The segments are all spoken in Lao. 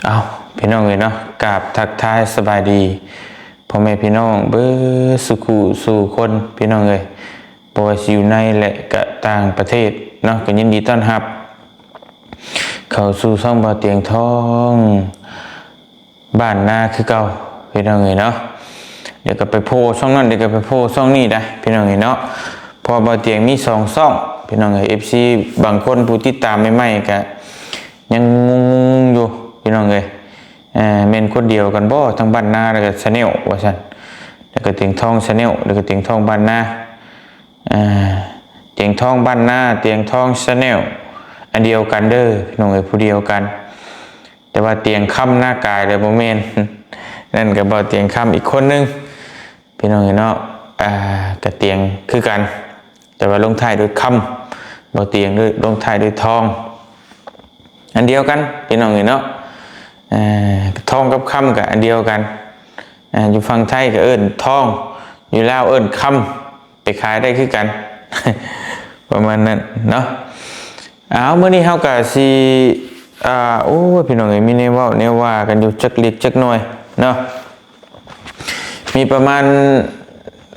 ເອົາ ພີ່ນ້ອງເອີຍເນາະ, ກາບທັກທາຍສະບາຍດີພໍ່ແມ່ພີ່ນ້ອງເບິດສູ່ຄູ່ສູ່ຄົນ ພີ່ນ້ອງເອີຍ, ບໍ່ວ່າຊິຢູ່ໃນ ແລະ ກະຕ່າງປະເທດເນາະ, ກໍຍິນດີຕ້ອນຮັບເຂົ້າສູ່ຊ່ອງບ່າວຕຽງທອງ ບ້ານນາຄືເກົ່າ ພີ່ນ້ອງເອີຍເນາະ. ດຽວກໍໄປໂພຊ່ອງນັ້ນ ດຽວກໍໄປໂພຊ່ອງນີ້ໄດ໋ ພີ່ນ້ອງເອີຍເນາະ, ເພາະວ່າບ່າວຕຽງມີສອງຊ່ອງ ພີ່ນ້ອງເອີຍ. ເອັຟຊີບາງຄົນຜູ້ຕິດຕາມໃໝ່ໆ ກໍຍັງງົງໆຢູ່ ພີ່ນ້ອງເອີຍ, ເອີ ແມ່ນຄົນດຽວກັນບໍ່ ທັງບ້ານນາ ແລ້ວກໍ Channel ວ່າຊັ້ນ, ແລ້ວກໍຕຽງທອງ Channel ແລ້ວກໍຕຽງທອງບ້ານນາ, ເອີ ຕຽງທອງບ້ານນາ ຕຽງທອງ Channel ອັນດຽວກັນເດີ ພີ່ນ້ອງເອີຍ, ຜູ້ດຽວກັນ. ແຕ່ວ່າຕຽງຄຳນາກາຍແລ້ວບໍ່ແມ່ນ, ນັ້ນກໍບ່າວຕຽງຄຳອີກຄົນໜຶ່ງ ພີ່ນ້ອງເອີຍເນາະ. ອ່າ ກະຕຽງຄືກັນ ແຕ່ວ່າລົງທ້າຍດ້ວຍຄຳ, ບ່າວຕຽງດ້ວຍ ລົງທ້າຍດ້ວຍທອງ ອັນດຽວກັນ ພີ່ນ້ອງເອີຍເນາະ. ເອີ ທອງກັບຄຳກໍອັນດຽວກັນ, ເອີ ຢູ່ຝັ່ງໄທກໍເອີ້ນທອງ, ຢູ່ລາວເອີ້ນຄຳ. ໄປຂາຍໄດ້ຄືກັນ ປະມານນັ້ນເນາະ. ເອົາ ມື້ນີ້ເຮົາກະຊິ ອ່າ ໂອ້ຍ ພີ່ນ້ອງເອີຍ ມີແນວເວົ້າແນວວ່າກັນຢູ່ຈັກເລັກຈັກໜ້ອຍເນາະ, ມີປະມານ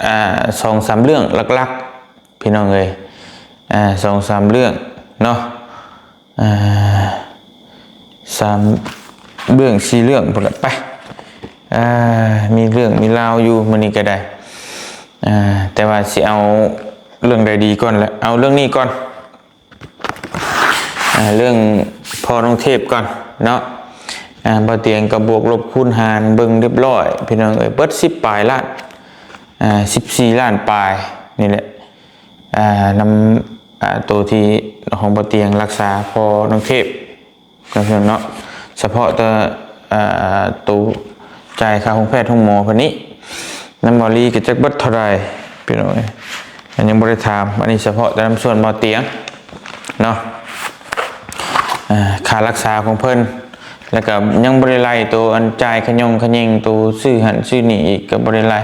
ອ່າ ສອງສາມເລື່ອງຫຼັກໆ ພີ່ນ້ອງເອີຍ, ອ່າ ສອງສາມເລື່ອງເນາະ. ອ່າ ສາມເລື່ອງ ສີ່ເລື່ອງພຸ້ນລະໄປ. ອ່າ ມີເລື່ອງມີລາວຢູ່ມື້ນີ້ກໍໄດ້, ອ່າ ແຕ່ວ່າຊິເອົາເລື່ອງໃດດີກ່ອນລະ? ເອົາເລື່ອງນີ້ກ່ອນ, ອ່າ ເລື່ອງພໍ່ນ້ອງເທບກ່ອນເນາະ. ອ່າ ບ່າວຕຽງກໍບວກລົບຄູນຫານເບິ່ງຮຽບຮ້ອຍ ພີ່ນ້ອງເອີຍ, ເບິດສິບປາຍລ້ານ, ອ່າ ສິບສີ່ລ້ານປາຍນີ້ແຫຼະ. ອ່າ ນຳ ອ່າ ໂຕທີ່ຂອງບ່າວຕຽງລັກສາພໍ່ນ້ອງເທບເນາະ, ສະເພາະແຕ່ ອ່າ ໂຕຈ່າຍຄ່າໂຮງແພດໂຮງໝໍເພິ່ນນີ້, ນຳບ່າວລີກໍຈັກເບິດເທົ່າໃດ ພີ່ນ້ອງເອີຍ, ອັນຍັງບໍ່ໄດ້ຖາມ. ອັນນີ້ສະເພາະແຕ່ນຳສ່ວນບ່າວຕຽງເນາະ, ອ່າ ຄ່າລັກສາຂອງເພິ່ນ, ແລ້ວກໍຍັງບໍ່ໄດ້ໄລ່ໂຕອັນຈ່າຍຂະຫຍ່ອງຂະແຫຍ່ງ ໂຕຊື້ຫັ້ນຊື້ນີ້ອີກກໍບໍ່ໄດ້ໄລ່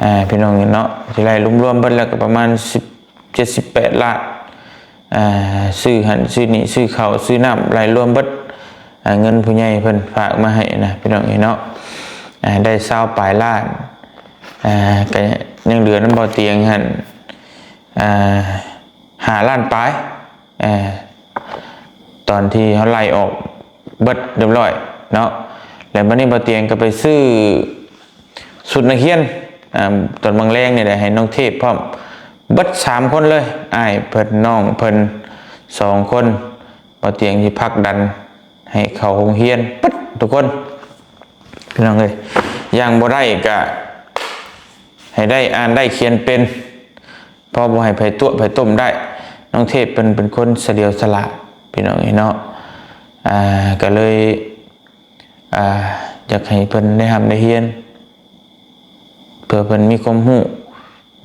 ອ່າ ພີ່ນ້ອງເນາະ. ທີ່ໄລ່ລວມໆເບິດແລ້ວກໍປະມານສິບ ເຈັດສິບແປດລ້ານ, ອ່າ ຊື້ຫັ້ນຊື້ນີ້ ຊື້ເຂົ້າຊື້ນ້ຳ ໄລ່ລວມເບິດ, ອ່າ ເງິນຜູ້ໃຫຍ່ເພິ່ນຝາກມາໃຫ້ນະ ພີ່ນ້ອງເອີຍເນາະ, ອ່າ ໄດ້ຊາວປາຍລ້ານ, ອ່າ ກໍຍັງເຫຼືອນຳບ່າວຕຽງຫັ້ນ ອ່າ ຫ້າລ້ານປາຍ, ອ່າ ຕອນທີ່ເຮົາໄລ່ອອກເບິດຮຽບຮ້ອຍເນາະ. ແລ້ວບັດນີ້ບ່າວຕຽງກໍໄປຊື້ ຊຸດນັກຮຽນ ອ່າ ຕອນບາງແລງນີ້ແຫຼະ ໃຫ້ນ້ອງເທບພ້ອມ ເບິດສາມຄົນເລີຍ, ອ້າຍເພິ່ນ ນ້ອງເພິ່ນສອງຄົນ, ບ່າວຕຽງຊິຜັກດັນໃຫ້ເຂົ້າໂຮງຮຽນເບິດທຸກຄົນ ພີ່ນ້ອງເອີຍ. ຢ່າງບໍ່ໄດ້ກະໃຫ້ໄດ້ອ່ານໄດ້ຂຽນເປັນ, ພໍບໍ່ໃຫ້ໃຜຕົວະໃຜຕົ້ມໄດ້. ນ້ອງເທບເພິ່ນເປັນຄົນສະຫຼຽວສະຫຼາດ ພີ່ນ້ອງເອີຍເນາະ, ອ່າ ກໍເລີຍ ອ່າ ຢາກໃຫ້ເພິ່ນໄດ້ຮ່ຳໄດ້ຮຽນ ເພື່ອເພິ່ນມີຄວາມຮູ້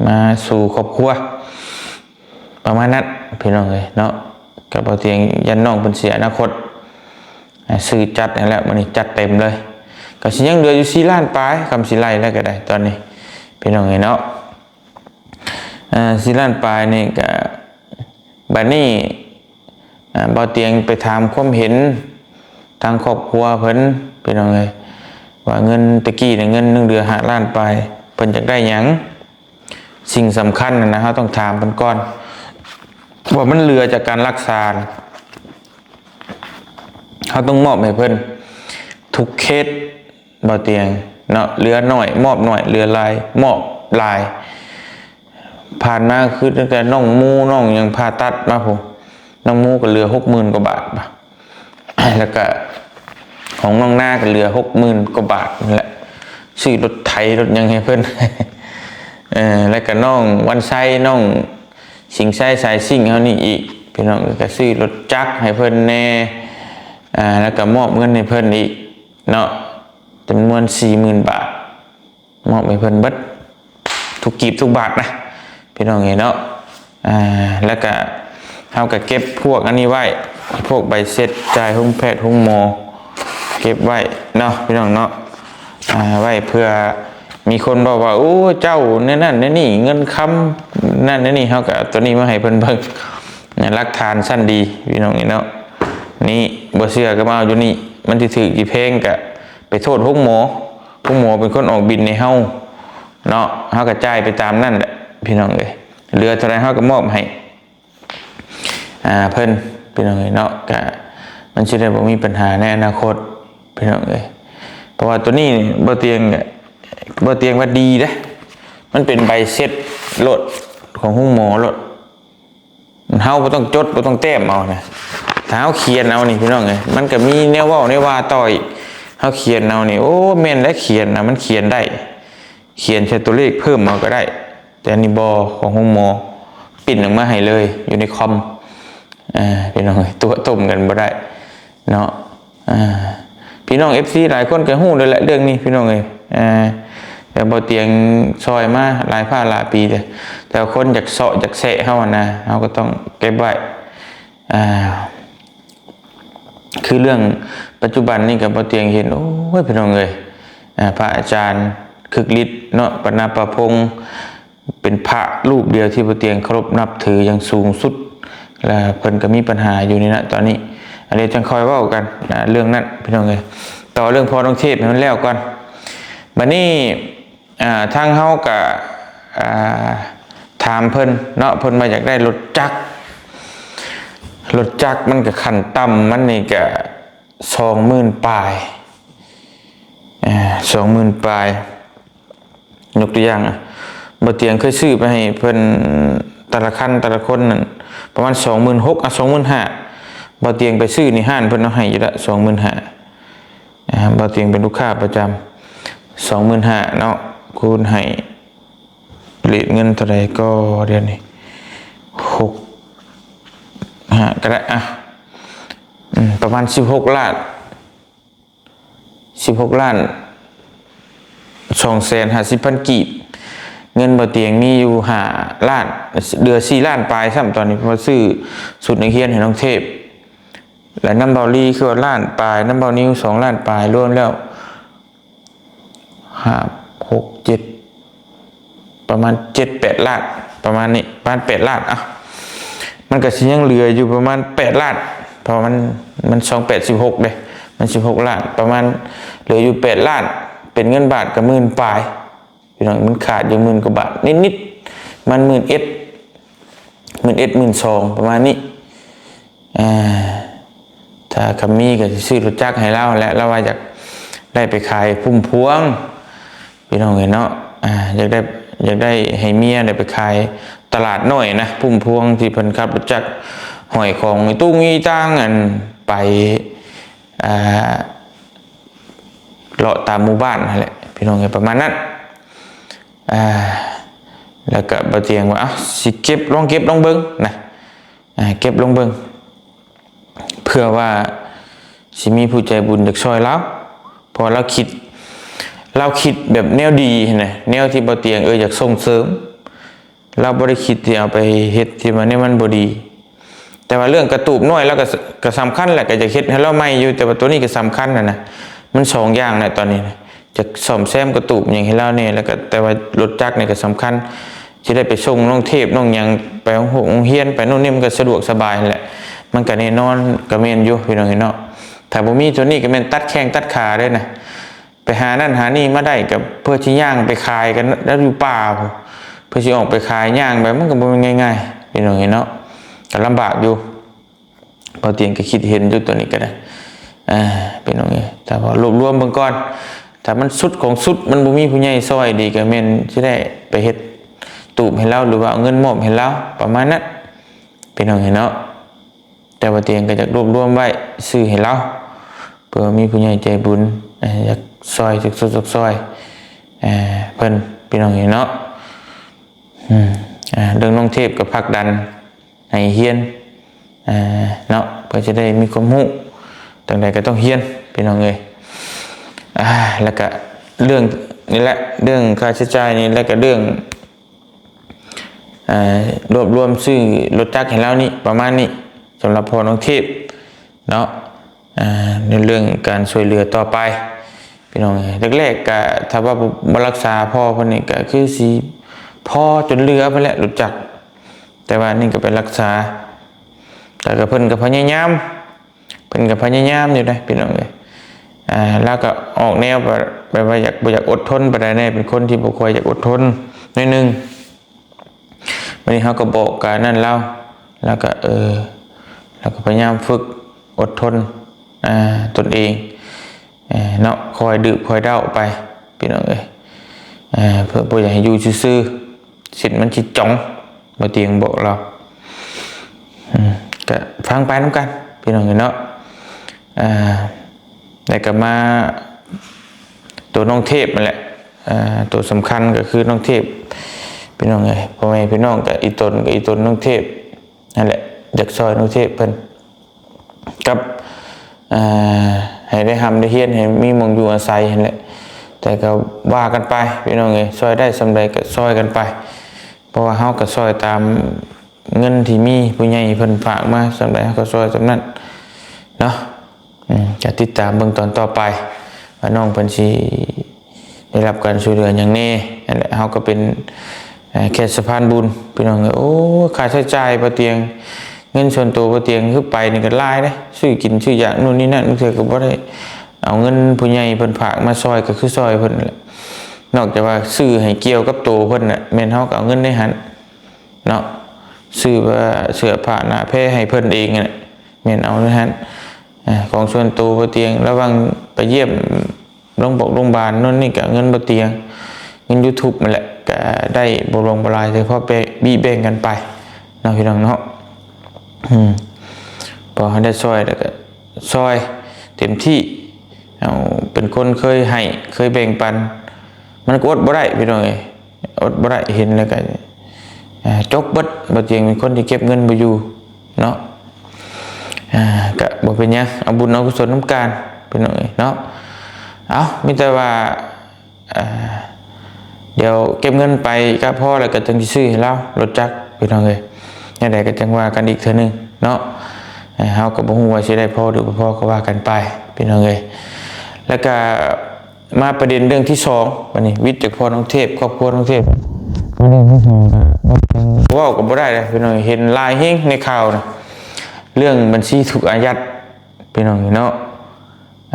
ມາສູ່ຄອບຄົວ ປະມານນັ້ນ ພີ່ນ້ອງເອີຍເນາະ. ກໍບໍ່ຕຽງຢ້ານນ້ອງເພິ່ນເສຍອະນາຄົດ, ອ່າ ຊື້ຈັດຫັ້ນແຫຼະ, ມື້ນີ້ຈັດເຕັມເລີຍ. ກໍຊິຍັງເຫຼືອຢູ່ສີ່ລ້ານປາຍ, ຄຳຊິໄລ່ແລ້ວກໍໄດ້ຕອນນີ້ ພີ່ນ້ອງເອີຍເນາະ. ອ່າ ສີ່ລ້ານປາຍນີ້ກະ ບັດນີ້ ອ່າ ບ່າວຕຽງໄປຖາມຄວາມເຫັນທາງຄອບຄົວເພິ່ນ ພີ່ນ້ອງເອີຍ ວ່າເງິນແຕ່ກີ້ນະ ເງິນໜຶ່ງເດືອນຫ້າລ້ານປາຍ ເພິ່ນຢາກໄດ້ຫຍັງ? ສິ່ງສຳຄັນຫັ້ນນະ ເຮົາຕ້ອງຖາມເພິ່ນກ່ອນ ວ່າມັນເຫຼືອຈາກການລັກສາ ເຮົາຕ້ອງມອບໃຫ້ເພິ່ນທຸກເຄສ ບ່າວຕຽງເນາະ, ເຫຼືອໜ້ອຍມອບໜ້ອຍ ເຫຼືອຫຼາຍມອບຫຼາຍ. ຜ່ານມາຄືຕັ້ງແຕ່ນ້ອງໝູ ນ້ອງຫຍັງຜ່າຕັດມາພຸ້ນ ນ້ອງໝູກໍເຫຼືອຫົກໝື່ນກວ່າບາດ, ແລ້ວກະຂອງນ້ອງນາກໍເຫຼືອຫົກໝື່ນກວ່າບາດນັ້ນແຫຼະ, ຊື້ລົດໄຖລົດຫຍັງໃຫ້ເພິ່ນ ເອີ ແລ້ວກະນ້ອງວັນໄຊ ນ້ອງສິງໄຊ ສາຍສິງເຮົານີ້ອີກ ພີ່ນ້ອງ, ກໍຊື້ລົດຈັກໃຫ້ເພິ່ນແດ່ ອ່າ ແລ້ວກໍມອບເງິນໃຫ້ເພິ່ນອີກເນາະ ຈຳນວນສີ່ໝື່ນບາດ ມອບໃຫ້ເພິ່ນເບິດທຸກກີບທຸກບາດນະ ພີ່ນ້ອງເອີຍເນາະ. ອ່າ ແລ້ວກະເຮົາກະເກັບພວກອັນນີ້ໄວ້ ພວກໃບເສັດຈ່າຍໂຮງແພດໂຮງໝໍ ເກັບໄວ້ເນາະ ພີ່ນ້ອງເນາະ. ອ່າ ໄວ້ເພື່ອມີຄົນບອກວ່າ ໂອ້ ເຈົ້າແນວນັ້ນແນວນີ້ ເງິນຄຳນັ້ນແນວນີ້ ເຮົາກະເອົາຕົວນີ້ມາໃຫ້ເພິ່ນເບິ່ງ ຫຼັກຖານຊັ້ນດີ ພີ່ນ້ອງເອີຍເນາະ. ນີ້ ບໍ່ເຊື່ອກໍມາເອົາຢູ່ນີ້ ມັນຊິຖືກຊິແພງ ກະໄປໂທດໂຮງໝໍ, ໂຮງໝໍເປັນຄົນອອກບິນໃຫ້ເຮົາເນາະ, ເຮົາກະຈ່າຍໄປຕາມນັ້ນແຫຼະພີ່ນ້ອງເອີຍ, ເຫຼືອເທົ່າໃດເຮົາກະມອບໃຫ້ ອ່າ ເພິ່ນພີ່ນ້ອງເອີຍເນາະ, ກະມັນຊິໄດ້ບໍ່ມີບັນຫາໃນອະນາຄົດພີ່ນ້ອງເອີຍ. ເພາະວ່າໂຕນີ້ບໍ່ຕຽງ ບໍ່ຕຽງວ່າດີເດ້, ມັນເປັນໃບເຊັດໂລດ ຂອງໂຮງໝໍໂລດ, ເຮົາບໍ່ຕ້ອງຈົດ ບໍ່ຕ້ອງແຕ້ມເອົານະ, ຖ້າເຮົາຂຽນເອົານີ້ພີ່ນ້ອງເອີຍ ມັນກະມີແນວເວົ້າແນວວ່າຕໍ່ອີກ. ເຮົາຂຽນເອົານີ້ ໂອ້ ແມ່ນແຫຼະ, ຂຽນນະ ມັນຂຽນໄດ້, ຂຽນໃສ່ຕົວເລກເພີ່ມເອົາກະໄດ້. ແຕ່ອັນນີ້ບໍ່, ຂອງໂຮງໝໍ ປຣິ້ນອອກມາໃຫ້ເລີຍ ຢູ່ໃນຄອມ. ເອີ ພີ່ນ້ອງເອີຍ ຕົວະຕົ້ມກັນບໍ່ໄດ້ເນາະ. ອ່າ ພີ່ນ້ອງເອັຟຊີຫຼາຍຄົນກະຮູ້ແລ້ວແຫຼະເລື່ອງນີ້ພີ່ນ້ອງເອີຍ. ອ່າ ແຕ່ບໍ່ຕຽງຊ່ອຍມາຫຼາຍພາຫຼາຍປີ ແຕ່ ແຕ່ວ່າຄົນຢາກເຊາະຢາກແຊະເຮົາຫັ້ນນະ ເຮົາກະຕ້ອງເກັບໄວ້. ອ່າ ຄືເລື່ອງປັດຈຸບັນນີ້ກະບໍ່ຕຽງເຫັນ ໂອ້ຍ ພີ່ນ້ອງເອີຍ ອ່າ ພະອາຈານຄຶກລິດເນາະ ປະນາປະພົງ ເປັນພະຮູບດຽວທີ່ບໍ່ຕຽງເຄົາລົບນັບຖືຢ່າງສູງສຸດ ແລະ ເພິ່ນກະມີບັນຫາຢູ່ນີ້ນະຕອນນີ້. ອັນນີ້ຈັ່ງຄ່ອຍເວົ້າກັນ ອ່າ ເລື່ອງນັ້ນພີ່ນ້ອງເອີຍ. ຕໍ່ເລື່ອງພໍ່ນ້ອງເທບໃຫ້ມັນແລ້ວກ່ອນ. ບາດນີ້ ອ່າ ທາງເຮົາກະ ອ່າ ຖາມເພິ່ນເນາະ, ເພິ່ນວ່າຢາກໄດ້ລົດຈັກ, ລົດຈັກມັນກະຂັ້ນຕ່ຳມັນນີ້ກະສອງໝື່ນປາຍ ອ່າ ສອງໝື່ນປາຍ. ຍົກຕົວຢ່າງ ອ່າ ບໍ່ຕຽງເຄີຍຊື້ໄປໃຫ້ເພິ່ນ ແຕ່ລະຄັນແຕ່ລະຄົນນັ້ນ ປະມານສອງໝື່ນຫົກ ອ່າ ສອງໝື່ນຫ້າ. ບໍ່ຕຽງໄປຊື້ໃນຮ້ານ ເພິ່ນເອົາໃຫ້ຢູ່ລະສອງໝື່ນຫ້າ. ອ່າ ບໍ່ຕຽງເປັນລູກຄ້າປະຈຳ ສອງໝື່ນຫ້າເນາະ ຄູນໃຫ້ເລດເງິນເທົ່າໃດກໍດຽວນີ້ ຫົກ ຫ້າກະໄດ້ ອ່ະ ອືມ ປະມານສິບຫົກລ້ານ ສິບຫົກລ້ານສອງແສນຫ້າສິບພັນກີບ. ເງິນບໍ່ຕຽງມີຢູ່ຫ້າລ້ານ ເຫຼືອສີ່ລ້ານປາຍຊ້ຳຕອນນີ້ ເພາະວ່າຊື້ຊຸດນັກຮຽນໃຫ້ນ້ອງເທບ ແລະ ນຳເບົາລີຄືວ່າລ້ານປາຍ, ນຳເບົານິວສອງລ້ານປາຍ, ລວມແລ້ວຫ້າ ຫົກ ເຈັດ ປະມານເຈັດແປດລ້ານ ປະມານນີ້ ປະມານແປດລ້ານ. ອ່ະ ມັນກະຊິຍັງເຫຼືອຢູ່ປະມານແປດລ້ານ ເພາະວ່າມັນ ມັນສອງແປດສິບຫົກເດ້ ມັນສິບຫົກລ້ານ ປະມານເຫຼືອຢູ່ແປດລ້ານ ເປັນເງິນບາດກະໝື່ນປາຍ ພີ່ນ້ອງ ມັນຂາດຢູ່ໝື່ນກວ່າບາດນິດໆ ມັນໝື່ນເອັດ ໝື່ນເອັດ ໝື່ນສອງ ປະມານນີ້. ອ່າ ຖ້າຄຳມີກະຊິຊື້ລົດຈັກໃຫ້ລາວແຫຼະ ລາວວ່າຢາກໄດ້ໄປຂາຍພຸ້ມພວງ ພີ່ນ້ອງເອີຍເນາະ. ອ່າ ຢາກໄດ້ ຢາກໄດ້ໃຫ້ເມຍໄດ້ໄປຂາຍຕະຫຼາດນ້ອຍນະ ພຸ້ມພວງທີ່ເພິ່ນຂັບລົດຈັກຫ້ອຍຂອງອີ່ຕຸງອີ່ຕັງ ອັນ ໄປ ອ່າ ເລາະຕາມໝູ່ບ້ານຫັ້ນແຫຼະ ພີ່ນ້ອງເອີຍ ປະມານນັ້ນ. ອ່າ ແລ້ວກະບໍ່ຕຽງວ່າ ເອົ້າ ຊິເກັບ ລອງເກັບລອງເບິ່ງນະ ອ່າ ເກັບລອງເບິ່ງ ເພື່ອວ່າຊິມີຜູ້ໃຈບຸນຢາກຊ່ອຍລາວ ເພາະວ່າລາວຄິດ ລາວຄິດແບບແນວດີຫັ້ນນະ ແນວທີ່ບໍ່ຕຽງ ເອີ ຢາກສົ່ງເສີມ. ລາວບໍ່ໄດ້ຄິດທີ່ເອົາໄປເຮັດທີ່ວ່າແນວມັນບໍ່ດີ. ແຕ່ວ່າເລື່ອງກະຕູບນ້ອຍລາວກະ ກະສຳຄັນແຫຼະ ກະຢາກເຮັດໃຫ້ລາວໃໝ່ຢູ່ ແຕ່ວ່າໂຕນີ້ກະສຳຄັນຫັ້ນນະ ມັນສອງຢ່າງແຫຼະຕອນນີ້ນະ ຈະສ້ອມແຊມກະຕູບຫຍັງໃຫ້ລາວແດ່ ແລ້ວກະ ແຕ່ວ່າລົດຈັກນີ້ກະສຳຄັນ ຊິໄດ້ໄປສົ່ງນ້ອງເທບນ້ອງຫຍັງ ໄປໂຮງຮຽນ ໄປໂນ່ນນີ້ ມັນກະສະດວກສະບາຍຫັ້ນແຫຼະ. ມັນກະແນ່ນອນ ກະແມ່ນຢູ່ ພີ່ນ້ອງເອີຍເນາະ. ຖ້າບໍ່ມີໂຕນີ້ກະແມ່ນຕັດແຂ້ງຕັດຂາເດ້ນະ. ໄປຫານັ້ນຫານີ້ມາໄດ້ ກະເພື່ອຊິຍ່າງໄປຂາຍກັນ ແລ້ວຢູ່ປ່າພຸ້ນ ເພື່ອຊິອອກໄປຂາຍ ຍ່າງໄປ ມັນກະບໍ່ແມ່ນງ່າຍໆ ພີ່ນ້ອງເອີຍເນາະ. ກະລຳບາກຢູ່ ບໍ່ຕຽງກະຄິດເຫັນຢູ່ໂຕນີ້ກະໄດ້ ອ່າ ພີ່ນ້ອງເອີຍ. ແຕ່ວ່າລວບລວມເບິ່ງກ່ອນ ຖ້າມັນສຸດຂອງສຸດ ມັນບໍ່ມີຜູ້ໃຫຍ່ຊ່ອຍດີ ກະແມ່ນຊິໄດ້ໄປເຮັດຕູບໃຫ້ລາວ ຫຼືວ່າເອົາເງິນມອບໃຫ້ລາວ ປະມານນັ້ນ ພີ່ນ້ອງເອີຍເນາະ. ແຕ່ວ່າຕຽງກະຢາກລວບລວມໄວ້ຊື້ໃຫ້ລາວ ເພື່ອມີຜູ້ໃຫຍ່ໃຈບຸນ ເອີ ຢາກຊ່ອຍ ຢາກຊົດຢາກຊ່ອຍ ເອີ ເພິ່ນ ພີ່ນ້ອງເອີຍເນາະ. ອືມ ອ່າ ເລື່ອງນ້ອງເທບກະຜັກດັນໃຫ້ຮຽນ ເອີ ເນາະ ເພື່ອຈະໄດ້ມີຄວາມຮູ້ ຈັ່ງໃດກະຕ້ອງຮຽນ ພີ່ນ້ອງເອີຍ. ອ່າ ແລ້ວກະເລື່ອງນີ້ແຫຼະ ເລື່ອງຄ່າໃຊ້ຈ່າຍນີ້ ແລ້ວກະເລື່ອງ ເອີ ລວບລວມຊື້ລົດຈັກໃຫ້ລາວນີ້ ປະມານນີ້ ສຳລັບພໍ່ນ້ອງເທບເນາະ. ເອີ ໃນເລື່ອງການຊ່ວຍເຫຼືອຕໍ່ໄປ ພີ່ນ້ອງເອີຍ ແລກໆກະ ຖ້າວ່າບໍ່ ບໍ່ຮັກສາພໍ່ເພິ່ນນີ້ ກະຄືຊິພໍຈົນເຫຼືອພຸ້ນແຫຼະລົດຈັກ. ແຕ່ວ່ານີ້ກະໄປຮັກສາ ແຕ່ກະເພິ່ນກະພະຍາຍາມ ເພິ່ນກະພະຍາຍາມຢູ່ເດ້ ພີ່ນ້ອງເອີຍ. ອ່າ ລາວກໍອອກແນວແບບ ແບບວ່າຢາກ ບໍ່ຢາກອົດທົນປານໃດແດ່ ເປັນຄົນທີ່ບໍ່ຄ່ອຍຢາກອົດທົນໜ້ອຍໜຶ່ງ. ບັດນີ້ເຮົາກໍບອກການນັ້ນລາວ ລາວກໍ ເອີ ລາວກໍພະຍາຍາມຝຶກອົດທົນ ອ່າ ຕົນເອງ ເອີ ເນາະ ຄອຍດືບຄອຍເດົ້າໄປ ພີ່ນ້ອງເອີຍ ເອີ ເພື່ອບໍ່ຢາກໃຫ້ຢູ່ຊື່ໆ ສິນມັນຊິຈ່ອງ ບໍ່ຕຽງບອກລາວ ອືມ ກະຟັງໄປນຳກັນ ພີ່ນ້ອງເອີຍເນາະ ອ່າ ແລ້ວກໍມາໂຕນ້ອງເທບນັ້ນແຫຼະ ອ່າ ໂຕສຳຄັນກໍຄືນ້ອງເທບ ພີ່ນ້ອງເອີຍ ພໍ່ແມ່ພີ່ນ້ອງກໍອີ່ຕົນ ກໍອີ່ຕົນນ້ອງເທບນັ້ນແຫຼະ ຢາກຊ່ອຍນ້ອງເທບເພິ່ນ ກັບ ເອີ ໃຫ້ໄດ້ຮ່ຳໄດ້ຮຽນ ໃຫ້ມີໝ່ອງຢູ່ອາໄສຫັ້ນແຫຼະ ແຕ່ກໍວ່າກັນໄປ ພີ່ນ້ອງເອີຍ ຊ່ອຍໄດ້ສ່ຳໃດກໍຊ່ອຍກັນໄປ ເພາະວ່າເຮົາກໍຊ່ອຍຕາມເງິນທີ່ມີ ຜູ້ໃຫຍ່ເພິ່ນຝາກມາສ່ຳໃດ ເຮົາກໍຊ່ອຍສ່ຳນັ້ນເນາະ ອືມ ກໍຕິດຕາມເບິ່ງຕອນຕໍ່ໄປ ວ່ານ້ອງເພິ່ນຊິ ໄດ້ຮັບການຊ່ວຍເຫຼືອຫຍັງແດ່ ນັ້ນແຫຼະ ເຮົາກໍເປັນ ເອີ ແຄ່ສະພານບຸນ ພີ່ນ້ອງເອີຍ ໂອ້ ຄ່າໃຊ້ຈ່າຍບໍ່ຕຽງ ເງິນສ່ວນໂຕບໍ່ຕຽງ ຄືໄປນີ້ກໍຫຼາຍເດ້ ຊື້ກິນຊື້ຢາກໂນ່ນນີ້ນັ້ນ ບາງເທື່ອກໍບໍ່ໄດ້ເອົາເງິນຜູ້ໃຫຍ່ເພິ່ນຝາກມາຊ່ອຍ ກໍຄືຊ່ອຍເພິ່ນນັ້ນແຫຼະ ນອກຈາກວ່າຊື້ໃຫ້ກ່ຽວກັບໂຕເພິ່ນນະ ແມ່ນເຮົາກໍເອົາເງິນໃນຫັ້ນເນາະ ຊື້ວ່າເສື້ອຜ້າໜ້າແພໃຫ້ເພິ່ນເອງນັ້ນແຫຼະ ແມ່ນເອົາໃນຫັ້ນ ເອີ ຂອງສ່ວນໂຕບໍ່ຕຽງ ລະຫວ່າງໄປຢ້ຽມ ໂລງບອກໂລງບານໂນ່ນນີ້ກໍເງິນບໍ່ຕຽງ ເງິນຢູທູບນັ້ນແຫຼະ ກໍໄດ້ບໍ່ຫຼວງບໍ່ຫຼາຍ ແຕ່ພໍແບ່ງ ບີແບ່ງກັນໄປເນາະ ພີ່ນ້ອງເນາະ ອືມ ພໍເຮົາໄດ້ຊ່ອຍແລ້ວກໍຊ່ອຍເຕັມທີ່ ເຮົາເປັນຄົນເຄີຍໃຫ້ ເຄີຍແບ່ງປັນ ມັນກໍອົດບໍ່ໄດ້ ພີ່ນ້ອງເອີຍ ອົດບໍ່ໄດ້ ເຫັນແລ້ວກໍ ເອີ ຈົກເບິດ ບໍ່ຕຽງເປັນຄົນທີ່ເກັບເງິນບໍ່ຢູ່ເນາະ ອ່າ ກະບໍ່ເປັນຫຍັງ ເອົາບຸນເອົາກຸສົນນຳກັນ ພີ່ນ້ອງເອີຍເນາະ ເອົາ ມີແຕ່ວ່າ ອ່າ ດຽວເກັບເງິນໄປກໍພໍ ແລ້ວກໍຈັ່ງຊິຊື້ໃຫ້ລາວລົດຈັກ ພີ່ນ້ອງເອີຍ ແນວໃດກໍຈັ່ງວ່າກັນອີກເທື່ອໜຶ່ງເນາະ ເຮົາກໍບໍ່ຮູ້ວ່າຊິໄດ້ພໍຫຼືບໍ່ພໍ ກໍວ່າກັນໄປ ພີ່ນ້ອງເອີຍ ແລ້ວກໍ ມາປະເດັນເລື່ອງທີສອງ ບັດນີ້ວິດຈາກພໍ່ນ້ອງເທບ ຄອບຄົວນ້ອງເທບ ເລື່ອງທີສອງກໍເວົ້າກໍບໍ່ໄດ້ເດ້ພີ່ນ້ອງ ເຫັນຫຼາຍແຮງໃນຂ່າວນະ ເລື່ອງບັນຊີຖືກອາຍັດ ພີ່ນ້ອງເນາະ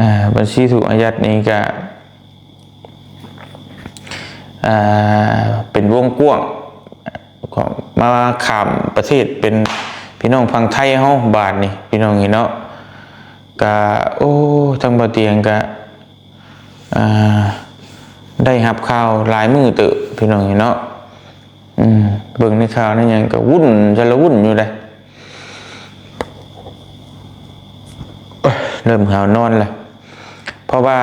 ອ່າ ບັນຊີຖືກອາຍັດນີ້ກໍ ອ່າ ເປັນວົງກວ້າງ ຂອງ ມາຂ້າມປະເທດ ເປັນພີ່ນ້ອງຝັ່ງໄທເຮົາ ບາດນີ້ ພີ່ນ້ອງເນາະ ກະ ໂອ້ ທາງບໍ່ຕຽງກະ ອ່າ ໄດ້ຮັບຂ່າວຫຼາຍມື້ເຕີບ ພີ່ນ້ອງເນາະ ອືມ ເບິ່ງໃນຂ່າວໃນຫຍັງກໍວຸ່ນຊາລະວຸ່ນຢູ່ເດ້ ເລີ່ມຫາວນອນລະ ເພາະວ່າ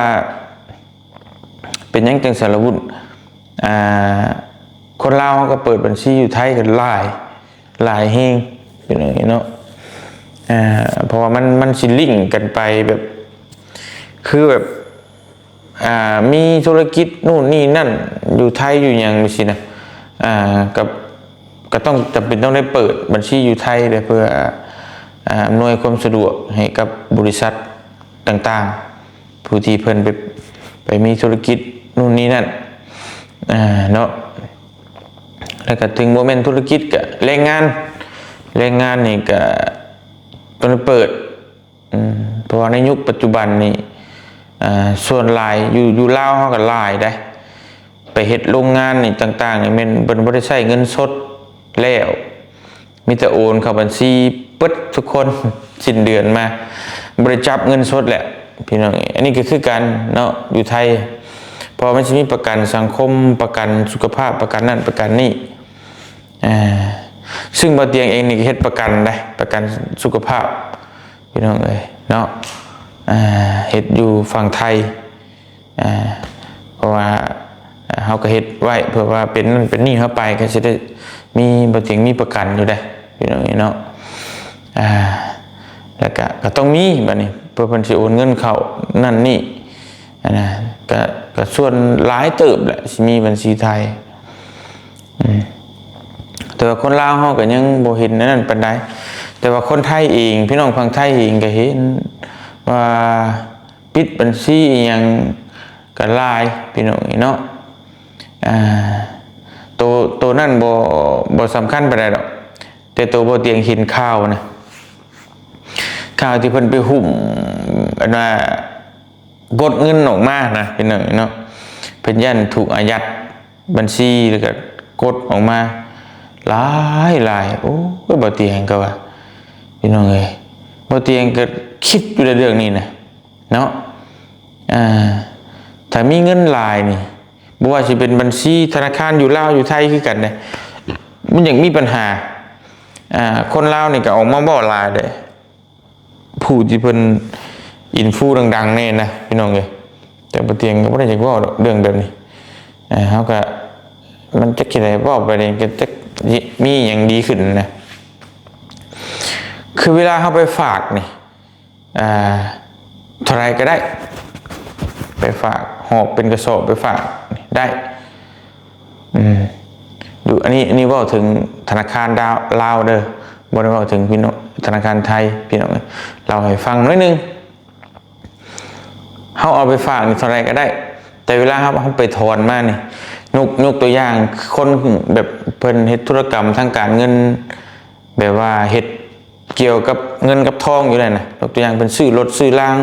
ເປັນຫຍັງຈັ່ງຊາລະວຸ່ນ ອ່າ ຄົນລາວເຮົາກໍເປີດບັນຊີຢູ່ໄທກັນຫຼາຍ ຫຼາຍແຮງ ພີ່ນ້ອງເນາະ ອ່າ ເພາະວ່າມັນ ມັນຊິລິ້ງກັນໄປແບບ ຄືແບບ ອ່າ ມີທຸລະກິດໂນ່ນນີ້ນັ້ນ ຢູ່ໄທຢູ່ຫຍັງຈັ່ງຊີ້ນະ ອ່າ ກໍ ກໍຕ້ອງ ຈຳເປັນຕ້ອງໄດ້ເປີດບັນຊີຢູ່ໄທເດ້ ເພື່ອ ອ່າ ອຳນວຍຄວາມສະດວກໃຫ້ກັບບໍລິສັດຕ່າງໆ ຜູ້ທີ່ເພິ່ນໄປ ໄປມີທຸລະກິດໂນ່ນນີ້ນັ້ນ ອ່າ ເນາະ ແລ້ວກໍເຖິງບໍ່ແມ່ນທຸລະກິດ ກໍແຮງງານ ແຮງງານນີ້ກໍຕ້ອງໄດ້ເປີດ ອືມ ເພາະວ່າໃນຍຸກປັດຈຸບັນນີ້ ເອີ ສ່ວນຫຼາຍຢູ່ ຢູ່ລາວເຮົາກໍຫຼາຍເດ້ ໄປເຮັດໂຮງງານນີ້ຕ່າງໆນີ້ ແມ່ນເພິ່ນບໍ່ໄດ້ໃຊ້ເງິນສົດແລ້ວ ມີແຕ່ໂອນເຂົ້າບັນຊີເບິດທຸກຄົນ ສິ້ນເດືອນມາ ບໍ່ໄດ້ຈັບເງິນສົດແຫຼະ ພີ່ນ້ອງເອີຍ ອັນນີ້ກໍຄືກັນເນາະ ຢູ່ໄທ ເພາະວ່າມັນຊິມີປະກັນສັງຄົມ ປະກັນສຸຂະພາບ ປະກັນນັ້ນປະກັນນີ້ ອ່າ ຊຶ່ງບ່າວຕຽງເອງນີ້ກໍເຮັດປະກັນໄດ໋ ປະກັນສຸຂະພາບ ພີ່ນ້ອງເອີຍເນາະ ອ່າ ເຮັດຢູ່ຝັ່ງໄທ ອ່າ ເພາະວ່າເຮົາກໍເຮັດໄວ້ ເພື່ອວ່າເປັນນັ້ນເປັນນີ້ເຮົາໄປ ກໍຊິໄດ້ມີ ບ່າວຕຽງມີປະກັນຢູ່ໄດ໋ ພີ່ນ້ອງເອີຍເນາະ ອ່າ ແລ້ວກໍ ກໍຕ້ອງມີບັດນີ້ ເພື່ອເພິ່ນຊິໂອນເງິນເຂົ້ານັ້ນນີ້ ອັນນະ ກະ ກະສ່ວນຫຼາຍເຕີບແຫຼະ ຊິມີບັນຊີໄທ ອືມ ແຕ່ວ່າຄົນລາວເຮົາກໍຍັງບໍ່ເຫັນອັນນັ້ນປານໃດ ແຕ່ວ່າຄົນໄທເອງ ພີ່ນ້ອງຝັ່ງໄທເອງກໍເຫັນວ່າປິດບັນຊີອີ່ຫຍັງກໍຫຼາຍ ພີ່ນ້ອງເອີຍເນາະ ອ່າ ໂຕ ໂຕນັ້ນບໍ່ ບໍ່ສຳຄັນປານໃດດອກ ແຕ່ໂຕບ່າວຕຽງເຫັນຂ່າວນະ ຂ່າວທີ່ເພິ່ນໄປຫຸ້ມ ອັນວ່າ ກົດເງິນອອກມານະ ພີ່ນ້ອງເນາະ. ເພິ່ນຢ້ານຖືກອາຍັດບັນຊີ ແລ້ວກໍກົດອອກມາຫຼາຍໆ. ໂອ້ຍ ບໍ່ຕຽງກໍວ່າ ພີ່ນ້ອງເອີຍ ບໍ່ຕຽງກໍຄິດຢູ່ໃນເລື່ອງນີ້ນະເນາະ. ອ່າ ຖ້າມີເງິນຫຼາຍນີ້ ບໍ່ວ່າຊິເປັນບັນຊີທະນາຄານຢູ່ລາວຢູ່ໄທຄືກັນເດ້ ມັນຍັງມີບັນຫາ. ອ່າ ຄົນລາວນີ້ກໍອອກມາເວົ້າຫຼາຍເດ້ ຜູ້ທີ່ເພິ່ນອິນຟູດັງໆແນ່ນະ ພີ່ນ້ອງເອີຍ. ແຕ່ບໍ່ຕຽງກໍບໍ່ໄດ້ຢາກເວົ້າດອກເລື່ອງແບບນີ້. ເຮົາກໍ ມັນຈັກຊິໄດ້ເວົ້າໄປນີ້ ກໍຈັກຊິມີຫຍັງດີຂຶ້ນນະ. ຄືເວລາເຮົາໄປຝາກນີ້ ອ່າ ເທົ່າໃດກໍໄດ້ ໄປຝາກ ຫອບເປັນກະສອບໄປຝາກໄດ້. ອືມ ຢູ່ ອັນນີ້ ອັນນີ້ເວົ້າເຖິງທະນາຄານດາວ ລາວເດີ ບໍ່ໄດ້ເວົ້າເຖິງພີ່ນ້ອງ ທະນາຄານໄທ ພີ່ນ້ອງເອີຍ. ເລົ່າໃຫ້ຟັງໜ້ອຍໜຶ່ງ ເຮົາເອົາໄປຝາກນີ້ເທົ່າໃດກໍໄດ້ ແຕ່ເວລາເຮົາ ເຮົາໄປຖອນມານີ້ ຍົກ ຍົກຕົວຢ່າງ ຄົນແບບເພິ່ນເຮັດທຸລະກຳທາງການເງິນ ແບບວ່າເຮັດກ່ຽວກັບເງິນກັບທອງຢູ່ນັ້ນນະ ຍົກຕົວຢ່າງເພິ່ນຊື້ລົດຊື້ລາງ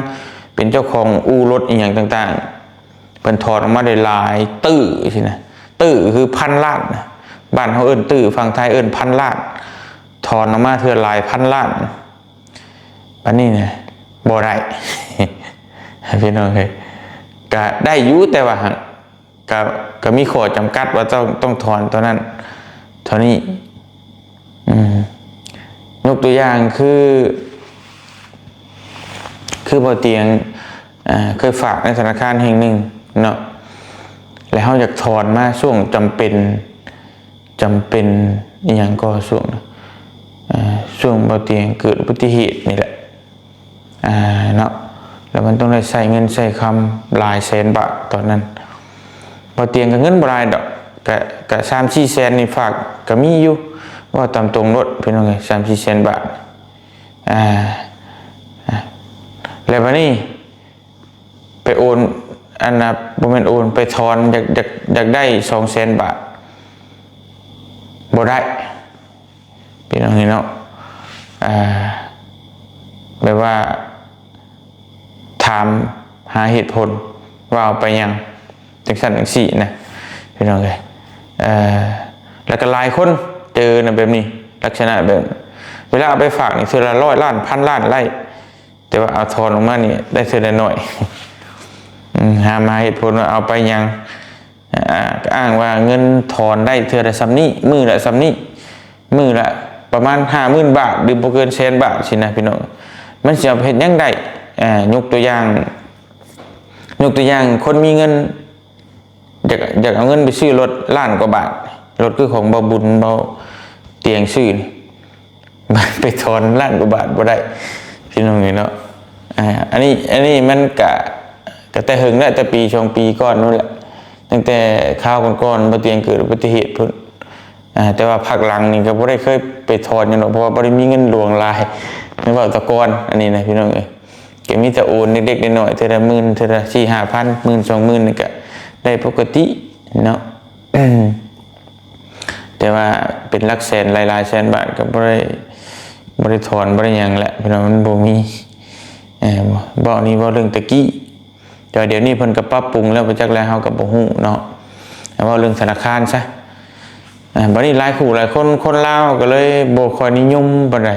ເປັນເຈົ້າຂອງອູ່ລົດອີ່ຫຍັງຕ່າງໆ ເພິ່ນຖອນອອກມາໄດ້ຫຼາຍຕື້ຊີ້ນະ. ຕື້ຄືພັນລ້ານນະ ບ້ານເຮົາເອີ້ນຕື້ ຝັ່ງໄທເອີ້ນພັນລ້ານ ຖອນອອກມາເທື່ອຫຼາຍພັນລ້ານ. ບັດນີ້ນະ ບໍ່ໄດ້ ພີ່ນ້ອງເອີຍ ກະໄດ້ຢູ່ ແຕ່ວ່າ ກະ ກະມີຂໍ້ຈຳກັດວ່າຕ້ອງ ຕ້ອງຖອນເທົ່ານັ້ນເທົ່ານີ້. ອືມ ຍົກຕົວຢ່າງຄື ຄືບໍ່ຕຽງ ເອີ ເຄີຍຝາກໃນທະນາຄານແຫ່ງໜຶ່ງເນາະ ແລ້ວເຮົາຢາກຖອນມາຊ່ວງຈຳເປັນ ຈຳເປັນອີ່ຫຍັງກໍຊ່ວງ ເອີ ຊ່ວງບໍ່ຕຽງເກີດອຸບັດຕິເຫດນີ້ແຫຼະ ອ່າ ເນາະ ແລ້ວມັນຕ້ອງໄດ້ໃຊ້ເງິນໃຊ້ຄຳຫຼາຍແສນບາດຕອນນັ້ນ. ບໍ່ຕຽງກໍເງິນບໍ່ຫຼາຍດອກ ກະ ກະສາມສີ່ແສນນີ້ຝາກກໍມີຢູ່ ເວົ້າຕາມຕົງໂລດ ພີ່ນ້ອງເອີຍ ສາມສີ່ແສນບາດ. ອ່າ ແລ້ວບັດນີ້ໄປໂອນ ອັນນ່າ ບໍ່ແມ່ນໂອນ ໄປຖອນ ຢາກ ຢາກ ຢາກໄດ້ສອງແສນບາດ ບໍ່ໄດ້ ພີ່ນ້ອງເອີຍເນາະ. ອ່າ ແບບວ່າຖາມຫາເຫດຜົນວ່າເອົາໄປຫຍັງ ຈັ່ງຊັ້ນຈັ່ງຊີ້ນະ ພີ່ນ້ອງເອີຍ. ເອີ ແລ້ວກໍຫຼາຍຄົນເຈີນະແບບນີ້ ລັກສະນະແບບ ເວລາເອົາໄປຝາກນີ້ເທື່ອລະຮ້ອຍລ້ານ ພັນລ້ານໄດ້ ແຕ່ວ່າເອົາຖອນອອກມານີ້ໄດ້ເທື່ອລະໜ້ອຍ. ອືມ ຫາມາເຫດຜົນວ່າເອົາໄປຫຍັງ ອ່າ ອ້າງວ່າເງິນຖອນໄດ້ເທື່ອລະສ່ຳນີ້ ມື້ລະສ່ຳນີ້ ມື້ລະປະມານຫ້າໝື່ນບາດ ຫຼື ບໍ່ເກີນແສນບາດຊີ້ນະ ພີ່ນ້ອງ. ມັນຊິເອົາໄປເຮັດຫຍັງໄດ້? ອ່າ ຍົກຕົວຢ່າງ ຍົກຕົວຢ່າງ ຄົນມີເງິນ ຢາກ ຢາກເອົາເງິນໄປຊື້ລົດລ້ານກວ່າບາດ ລົດຄືຂອງບ່າວບຸນ ບ່າວຕຽງຊື້ນີ້ ໄປຖອນລ້ານກວ່າບາດບໍ່ໄດ້ ພີ່ນ້ອງເອີຍເນາະ. ອ່າ ອັນນີ້ ອັນນີ້ມັນກະ ກະແຕ່ເຫິງແລ້ວ ແຕ່ປີສອງປີກ່ອນພຸ້ນແຫຼະ ຕັ້ງແຕ່ຄາວກ່ອນໆ ບ່າວຕຽງເກີດອຸບັດຕິເຫດພຸ້ນ. ອ່າ ແຕ່ວ່າພັກຫຼັງນີ້ກໍບໍ່ໄດ້ເຄີຍໄປຖອນຫຍັງດອກ ເພາະວ່າບໍ່ໄດ້ມີເງິນຫຼວງຫຼາຍ ແມ່ນເວົ້າແຕ່ກ່ອນ ອັນນີ້ນະ ພີ່ນ້ອງເອີຍ. ກໍມີແຕ່ໂອນເລັກໆນ້ອຍໆ ເທື່ອລະໝື່ນ ເທື່ອລະສີ່ຫ້າພັນ ໝື່ນສອງໝື່ນນີ້ກໍໄດ້ປົກກະຕິເນາະ. ແຕ່ວ່າເປັນຫຼັກແສນ ຫຼາຍໆແສນບາດກໍບໍ່ໄດ້ ບໍ່ໄດ້ຖອນ ບໍ່ໄດ້ຫຍັງແຫຼະ ເພາະວ່າມັນບໍ່ມີ. ເອີ ເວົ້ານີ້ເວົ້າເລື່ອງແຕ່ກີ້ ແຕ່ວ່າດຽວນີ້ເພິ່ນກໍປັບປຸງແລ້ວ ບໍ່ຈັກແລ້ວ ເຮົາກໍບໍ່ຮູ້ເນາະ. ເວົ້າເລື່ອງທະນາຄານຊະ. ອ່າ ບັດນີ້ຫຼາຍຄູ່ຫຼາຍຄົນ ຄົນລາວກໍເລີຍບໍ່ຄ່ອຍນິຍົມປານໃດ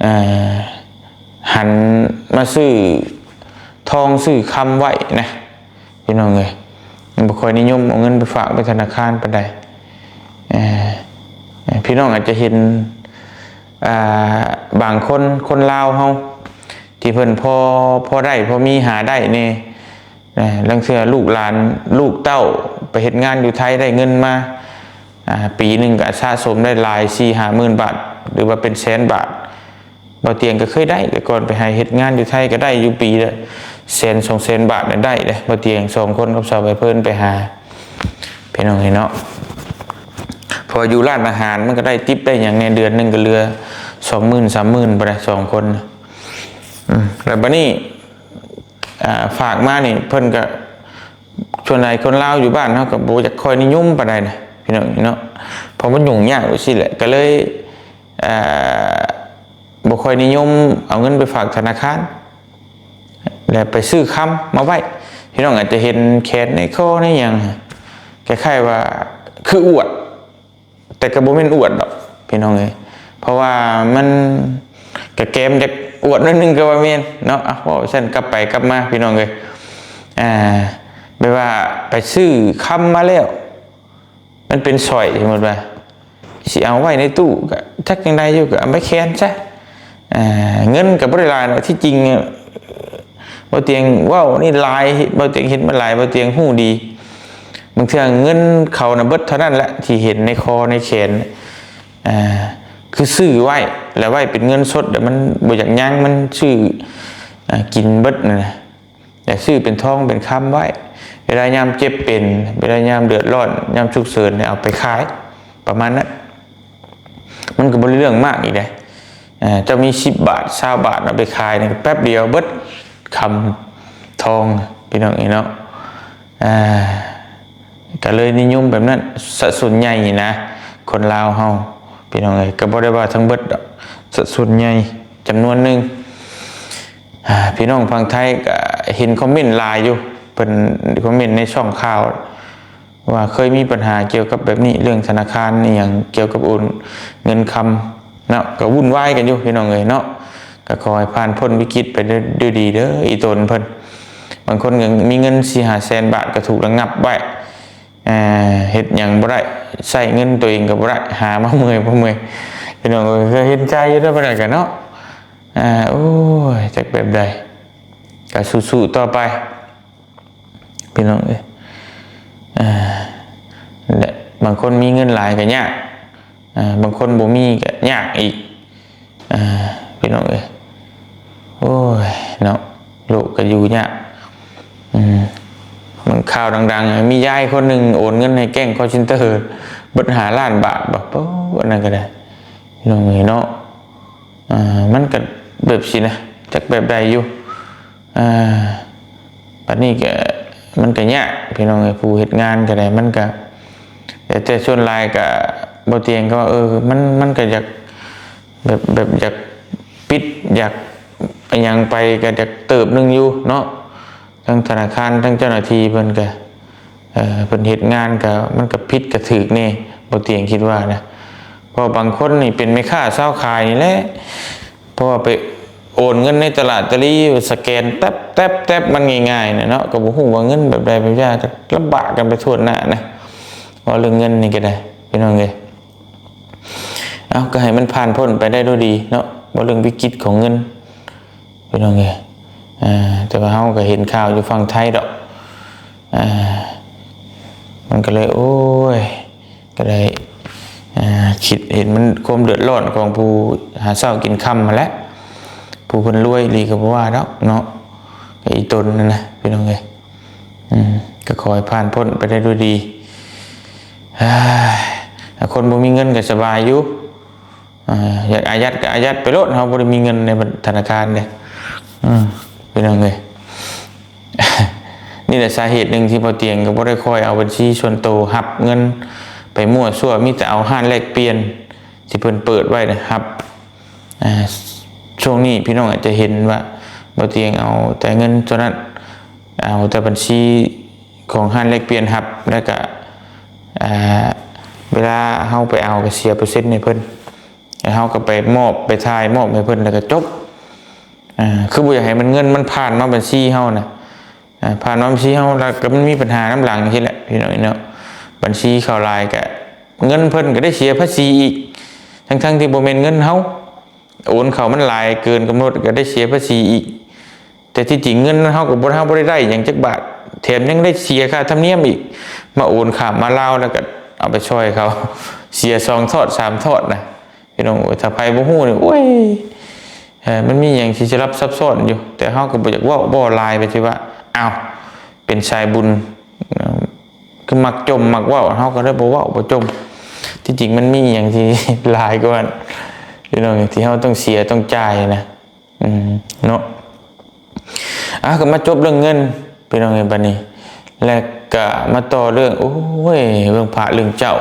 ອ່າ ຫັນມາຊື້ທອງຊື້ຄຳໄວ້ນະ ພີ່ນ້ອງເອີຍ. ບໍ່ຄ່ອຍນິຍົມເອົາເງິນໄປຝາກໄວ້ທະນາຄານປານໃດ. ເອີ ພີ່ນ້ອງອາດຈະເຫັນ ອ່າ ບາງຄົນ ຄົນລາວເຮົາ ທີ່ເພິ່ນພໍ ພໍໄດ້ ພໍມີຫາໄດ້ແດ່ ເອີ ລາງເທື່ອລູກຫຼານ ລູກເຕົ້າໄປເຮັດງານຢູ່ໄທ ໄດ້ເງິນມາ ອ່າ ປີໜຶ່ງກໍສະສົມໄດ້ຫຼາຍ ສີ່ຫ້າໝື່ນບາດ ຫຼືວ່າເປັນແສນບາດ. ບ່າວຕຽງກໍເຄີຍໄດ້ ແຕ່ກ່ອນໄປຫາເຮັດງານຢູ່ໄທກໍໄດ້ຢູ່ປີລະແສນສອງແສນບາດ ໄດ້ເດ້ ບ່າວຕຽງສອງຄົນກັບສາວໃບເພີນໄປຫາ ພີ່ນ້ອງເອີຍເນາະ. ເພາະຢູ່ຮ້ານອາຫານມັນກໍໄດ້ຕິບໄດ້ຫຍັງແດ່ ເດືອນໜຶ່ງກໍເຫຼືອສອງໝື່ນ ສາມໝື່ນ ບໍ່ໄດ້ ສອງຄົນ. ອືມ ແລ້ວບັດນີ້ ອ່າ ຝາກມານີ້ ເພິ່ນກໍ ສ່ວນຫຼາຍຄົນລາວຢູ່ບ້ານເຮົາກໍບໍ່ຢາກຄ່ອຍນິຍົມປານໃດນະ ພີ່ນ້ອງເນາະ ເພາະມັນຫຍຸ້ງຍາກໄປຊີ້ແຫຼະ ກໍເລີຍ ອ່າ ບໍ່ຄ່ອຍນິຍົມເອົາເງິນໄປຝາກທະນາຄານ. ແລ້ວໄປຊື້ຄຳມາໄວ້. ພີ່ນ້ອງອາດຈະເຫັນແຂນໃນຄໍໃນຫຍັງ ຄ້າຍໆວ່າຄືອວດ ແຕ່ກໍບໍ່ແມ່ນອວດດອກພີ່ນ້ອງເອີຍ ເພາະວ່າມັນກະແກມຈາກອວດໜ້ອຍໜຶ່ງກໍວ່າແມ່ນເນາະ. ເວົ້າຊັ້ນກັບໄປກັບມາພີ່ນ້ອງເອີຍ ອ່າ ແບບວ່າໄປຊື້ຄຳມາແລ້ວ ມັນເປັນສ້ອຍ ສົມມຸດວ່າຊິເອົາໄວ້ໃນຕູ້ກໍຈັກຈັ່ງໃດຢູ່ ກໍເອົາໄປແຂນຊະ. ອ່າ ເງິນກໍບໍ່ໄດ້ຫຼາຍດອກ ທີ່ຈິງ ບໍ່ຕຽງເວົ້ານີ້ຫຼາຍ ບໍ່ຕຽງເຫັນມາຫຼາຍ ບໍ່ຕຽງຮູ້ດີ. ບາງເທື່ອເງິນເຂົານະເບິດເທົ່ານັ້ນແຫຼະ ທີ່ເຫັນໃນຄໍໃນແຂນ ອ່າ ຄືຊື້ໄວ້ ແລ້ວໄວ້ເປັນເງິນສົດ ແລ້ວມັນບໍ່ຢາກຍັງ ມັນຊື້ ອ່າ ກິນເບິດນັ້ນນະ. ແຕ່ຊື້ເປັນທອງເປັນຄຳໄວ້ ເວລາຍາມເຈັບເປັນ ເວລາຍາມເດືອດຮ້ອນ ຍາມສຸກເສີນ ເອົາໄປຂາຍ ປະມານນັ້ນ. ມັນກໍບໍ່ໄດ້ເລື່ອງມາກອີກເດ້ ເຈົ້າມີສິບບາດ ຊາວບາດ ເອົາໄປຂາຍນີ້ ແປັບດຽວເບິດຄຳທອງ ພີ່ນ້ອງເອີຍເນາະ. ອ່າ ກໍເລີຍນິຍົມແບບນັ້ນ ສະສ່ວນໃຫຍ່ນະ ຄົນລາວເຮົາ ພີ່ນ້ອງເອີຍ ກໍບໍ່ໄດ້ວ່າທັງເບິດດອກ ສະສ່ວນໃຫຍ່ຈຳນວນໜຶ່ງ. ອ່າ ພີ່ນ້ອງຝັ່ງໄທກໍເຫັນຄອມເມັນຫຼາຍຢູ່ ເພິ່ນຄອມເມັນໃນຊ່ອງຂ່າວ ວ່າເຄີຍມີບັນຫາກ່ຽວກັບແບບນີ້ ເລື່ອງທະນາຄານອີ່ຫຍັງ ກ່ຽວກັບໂອນເງິນຄຳເນາະ ກໍວຸ່ນວາຍກັນຢູ່ ພີ່ນ້ອງເອີຍເນາະ. ກໍຂໍໃຫ້ຜ່ານພົ້ນວິກິດໄປດ້ວຍດີເດີ ອີ່ຕົນເພິ່ນ. ບາງຄົນກໍມີເງິນສີ່ຫ້າແສນບາດ ກໍຖືກລະງັບໄວ້ ເຮັດຫຍັງບໍ່ໄດ້ ໃຊ້ເງິນຕົວເອງກໍບໍ່ໄດ້ ຫາມາເມື່ອຍບໍ່ເມື່ອຍ ພີ່ນ້ອງເອີຍ. ກໍເຫັນໃຈຢູ່ເດີ ປານນັ້ນກໍເນາະ. ໂອ້ຍ ຈັກແບບໃດ ກໍສູ້ໆຕໍ່ໄປ ພີ່ນ້ອງເອີຍ. ແລະ ບາງຄົນມີເງິນຫຼາຍກໍຍາກ ບາງຄົນບໍ່ມີກໍຍາກອີກ ພີ່ນ້ອງເອີຍ. ໂອ້ຍເນາະ ໂລກກໍຢູ່ຍາກ. ເບິ່ງຂ່າວດັງໆ ມີຍາຍຄົນໜຶ່ງໂອນເງິນໃຫ້ແກ້ງຄໍເຊັນເຕີເບິດຫ້າລ້ານບາດບໍ ໂອ້ ອັນນັ້ນກໍໄດ້ ພີ່ນ້ອງເອີຍເນາະ. ມັນກໍແບບຊີ້ນະ ຈັກແບບໃດຢູ່. ອ່າ ບັດນີ້ກໍ ມັນກໍຍາກ ພີ່ນ້ອງເອີຍ ຜູ້ເຮັດງານກໍໄດ້ ມັນກໍ ແຕ່ ແຕ່ສ່ວນຫຼາຍກໍບໍ່ຕຽງກໍວ່າ ເອີ ມັນ ມັນກໍຢາກ ແບບ ແບບຢາກປິດ ຢາກອີ່ຫຍັງໄປ ກໍຢາກເຕີບໜຶ່ງຢູ່ເນາະ. ທາງທະນາຄານ ທາງເຈົ້າໜ້າທີ່ເພິ່ນກໍ ເອີ ເພິ່ນເຮັດງານກໍ ມັນກໍຜິດກໍຖືກແດ່ ບໍ່ຕຽງຄິດວ່ານະ. ເພາະບາງຄົນນີ້ເປັນແມ່ຄ້າຊາວຂາຍນີ້ແຫຼະ ເພາະວ່າໄປໂອນເງິນໃນຕະຫຼາດຕະລີ ສະແກນແຕັບໆໆ ມັນງ່າຍໆນະເນາະ ກໍບໍ່ຮູ້ວ່າເງິນແບບໃດແບບຢ່າງ ກໍລຳບາກກັນໄປທົ່ວໜ້ານະ. ເວົ້າເລື່ອງເງິນນີ້ກໍໄດ້ ພີ່ນ້ອງເອີຍ ເອົາ ກໍໃຫ້ມັນຜ່ານພົ້ນໄປໄດ້ດ້ວຍດີເນາະ ເວົ້າເລື່ອງວິກິດຂອງເງິນ ພີ່ນ້ອງເອີຍ. ອ່າ ແຕ່ວ່າເຮົາກໍເຫັນຂ່າວຢູ່ຝັ່ງໄທດອກ ອ່າ ມັນກໍເລີຍ ໂອ້ຍ ກໍໄດ້ ອ່າ ຄິດເຫັນມັນຄວາມເດືອດຮ້ອນຂອງຜູ້ຫາເຊົ້າກິນຄ່ຳຫັ້ນແຫຼະ ຜູ້ເພິ່ນລວຍອີ່ຫຼີກໍບໍ່ວ່າດອກເນາະ ກໍອີ່ຕົນນັ້ນນະ ພີ່ນ້ອງເອີຍ. ອືມ ກໍຂໍໃຫ້ຜ່ານພົ້ນໄປໄດ້ດ້ວຍດີ. ເອີຍ ຄົນບໍ່ມີເງິນກໍສະບາຍຢູ່ ອ່າ ຢາກອາຍັດກໍອາຍັດໄປໂລດ ເຮົາບໍ່ໄດ້ມີເງິນໃນທະນາຄານເດ້ ອືມ ພີ່ນ້ອງເອີຍ. ນີ້ແຫຼະສາເຫດໜຶ່ງທີ່ບໍ່ຕຽງກໍບໍ່ໄດ້ຄ່ອຍເອົາບັນຊີສ່ວນໂຕຮັບເງິນໄປມົ້ວຊົ່ວ ມີແຕ່ເອົາຮ້ານແລກປ່ຽນທີ່ເພິ່ນເປີດໄວ້ນະຮັບ. ອ່າ ຊ່ວງນີ້ພີ່ນ້ອງອາດຈະເຫັນວ່າບໍ່ຕຽງເອົາແຕ່ເງິນໂຕນັ້ນ ເອົາແຕ່ບັນຊີຂອງຮ້ານແລກປ່ຽນຮັບ ແລ້ວກະ ອ່າ ເວລາເຮົາໄປເອົາກໍເສຍເປີເຊັນໃຫ້ເພິ່ນ ແລ້ວເຮົາກໍໄປມອບ ໄປຖ່າຍມອບໃຫ້ເພິ່ນ ແລ້ວກໍຈົບ. ອ່າ ຄືບໍ່ຢາກໃຫ້ມັນ ເງິນມັນຜ່ານມາບັນຊີເຮົານະ ອ່າ ຜ່ານມາບັນຊີເຮົາ ແລ້ວກໍມັນມີບັນຫານຳຫຼັງຊີ້ແຫຼະ ພີ່ນ້ອງເນາະ. ບັນຊີເຂົາຫຼາຍກໍ ເງິນເພິ່ນກໍໄດ້ເສຍພາສີອີກ ທັງໆທີ່ບໍ່ແມ່ນເງິນເຮົາ ໂອນເຂົ້າມັນຫຼາຍເກີນກຳນົດ ກໍໄດ້ເສຍພາສີອີກ. ແຕ່ທີ່ຈິງເງິນເຮົາກໍບໍ່ ເຮົາບໍ່ໄດ້ໄດ້ຫຍັງຈັກບາດ ແຖມຍັງໄດ້ເສຍຄ່າທຳນຽມອີກ ມາໂອນຂ້າມມາລາວ ແລ້ວກໍເອົາໄປຊ່ອຍເຂົາ ເສຍສອງທອດສາມທອດນະ ພີ່ນ້ອງເອີຍ. ຖ້າໃຜບໍ່ຮູ້ນີ້ ໂອ້ຍ ເອີ ມັນມີຫຍັງທີ່ສະຫຼັບຊັບຊ້ອນຢູ່ ແຕ່ເຮົາກໍບໍ່ຢາກເວົ້າ ເວົ້າຫຼາຍໄປຊິວ່າ ອ້າວ ເປັນສາຍບຸນ ຄືມັກຈົ່ມມັກເວົ້າ ເຮົາກໍເລີຍບໍ່ເວົ້າບໍ່ຈົ່ມ. ທີ່ຈິງມັນມີຫຍັງທີ່ຫຼາຍກວ່ານັ້ນ ພີ່ນ້ອງ ທີ່ເຮົາຕ້ອງເສຍຕ້ອງຈ່າຍນະ ອືມ ເນາະ. ອ່ະ ກໍມາຈົບເລື່ອງເງິນ ພີ່ນ້ອງເອີຍ ບັດນີ້ ແລ້ວກໍມາຕໍ່ເລື່ອງ ໂອ້ຍ ເລື່ອງພະເລື່ອງເຈົ້າ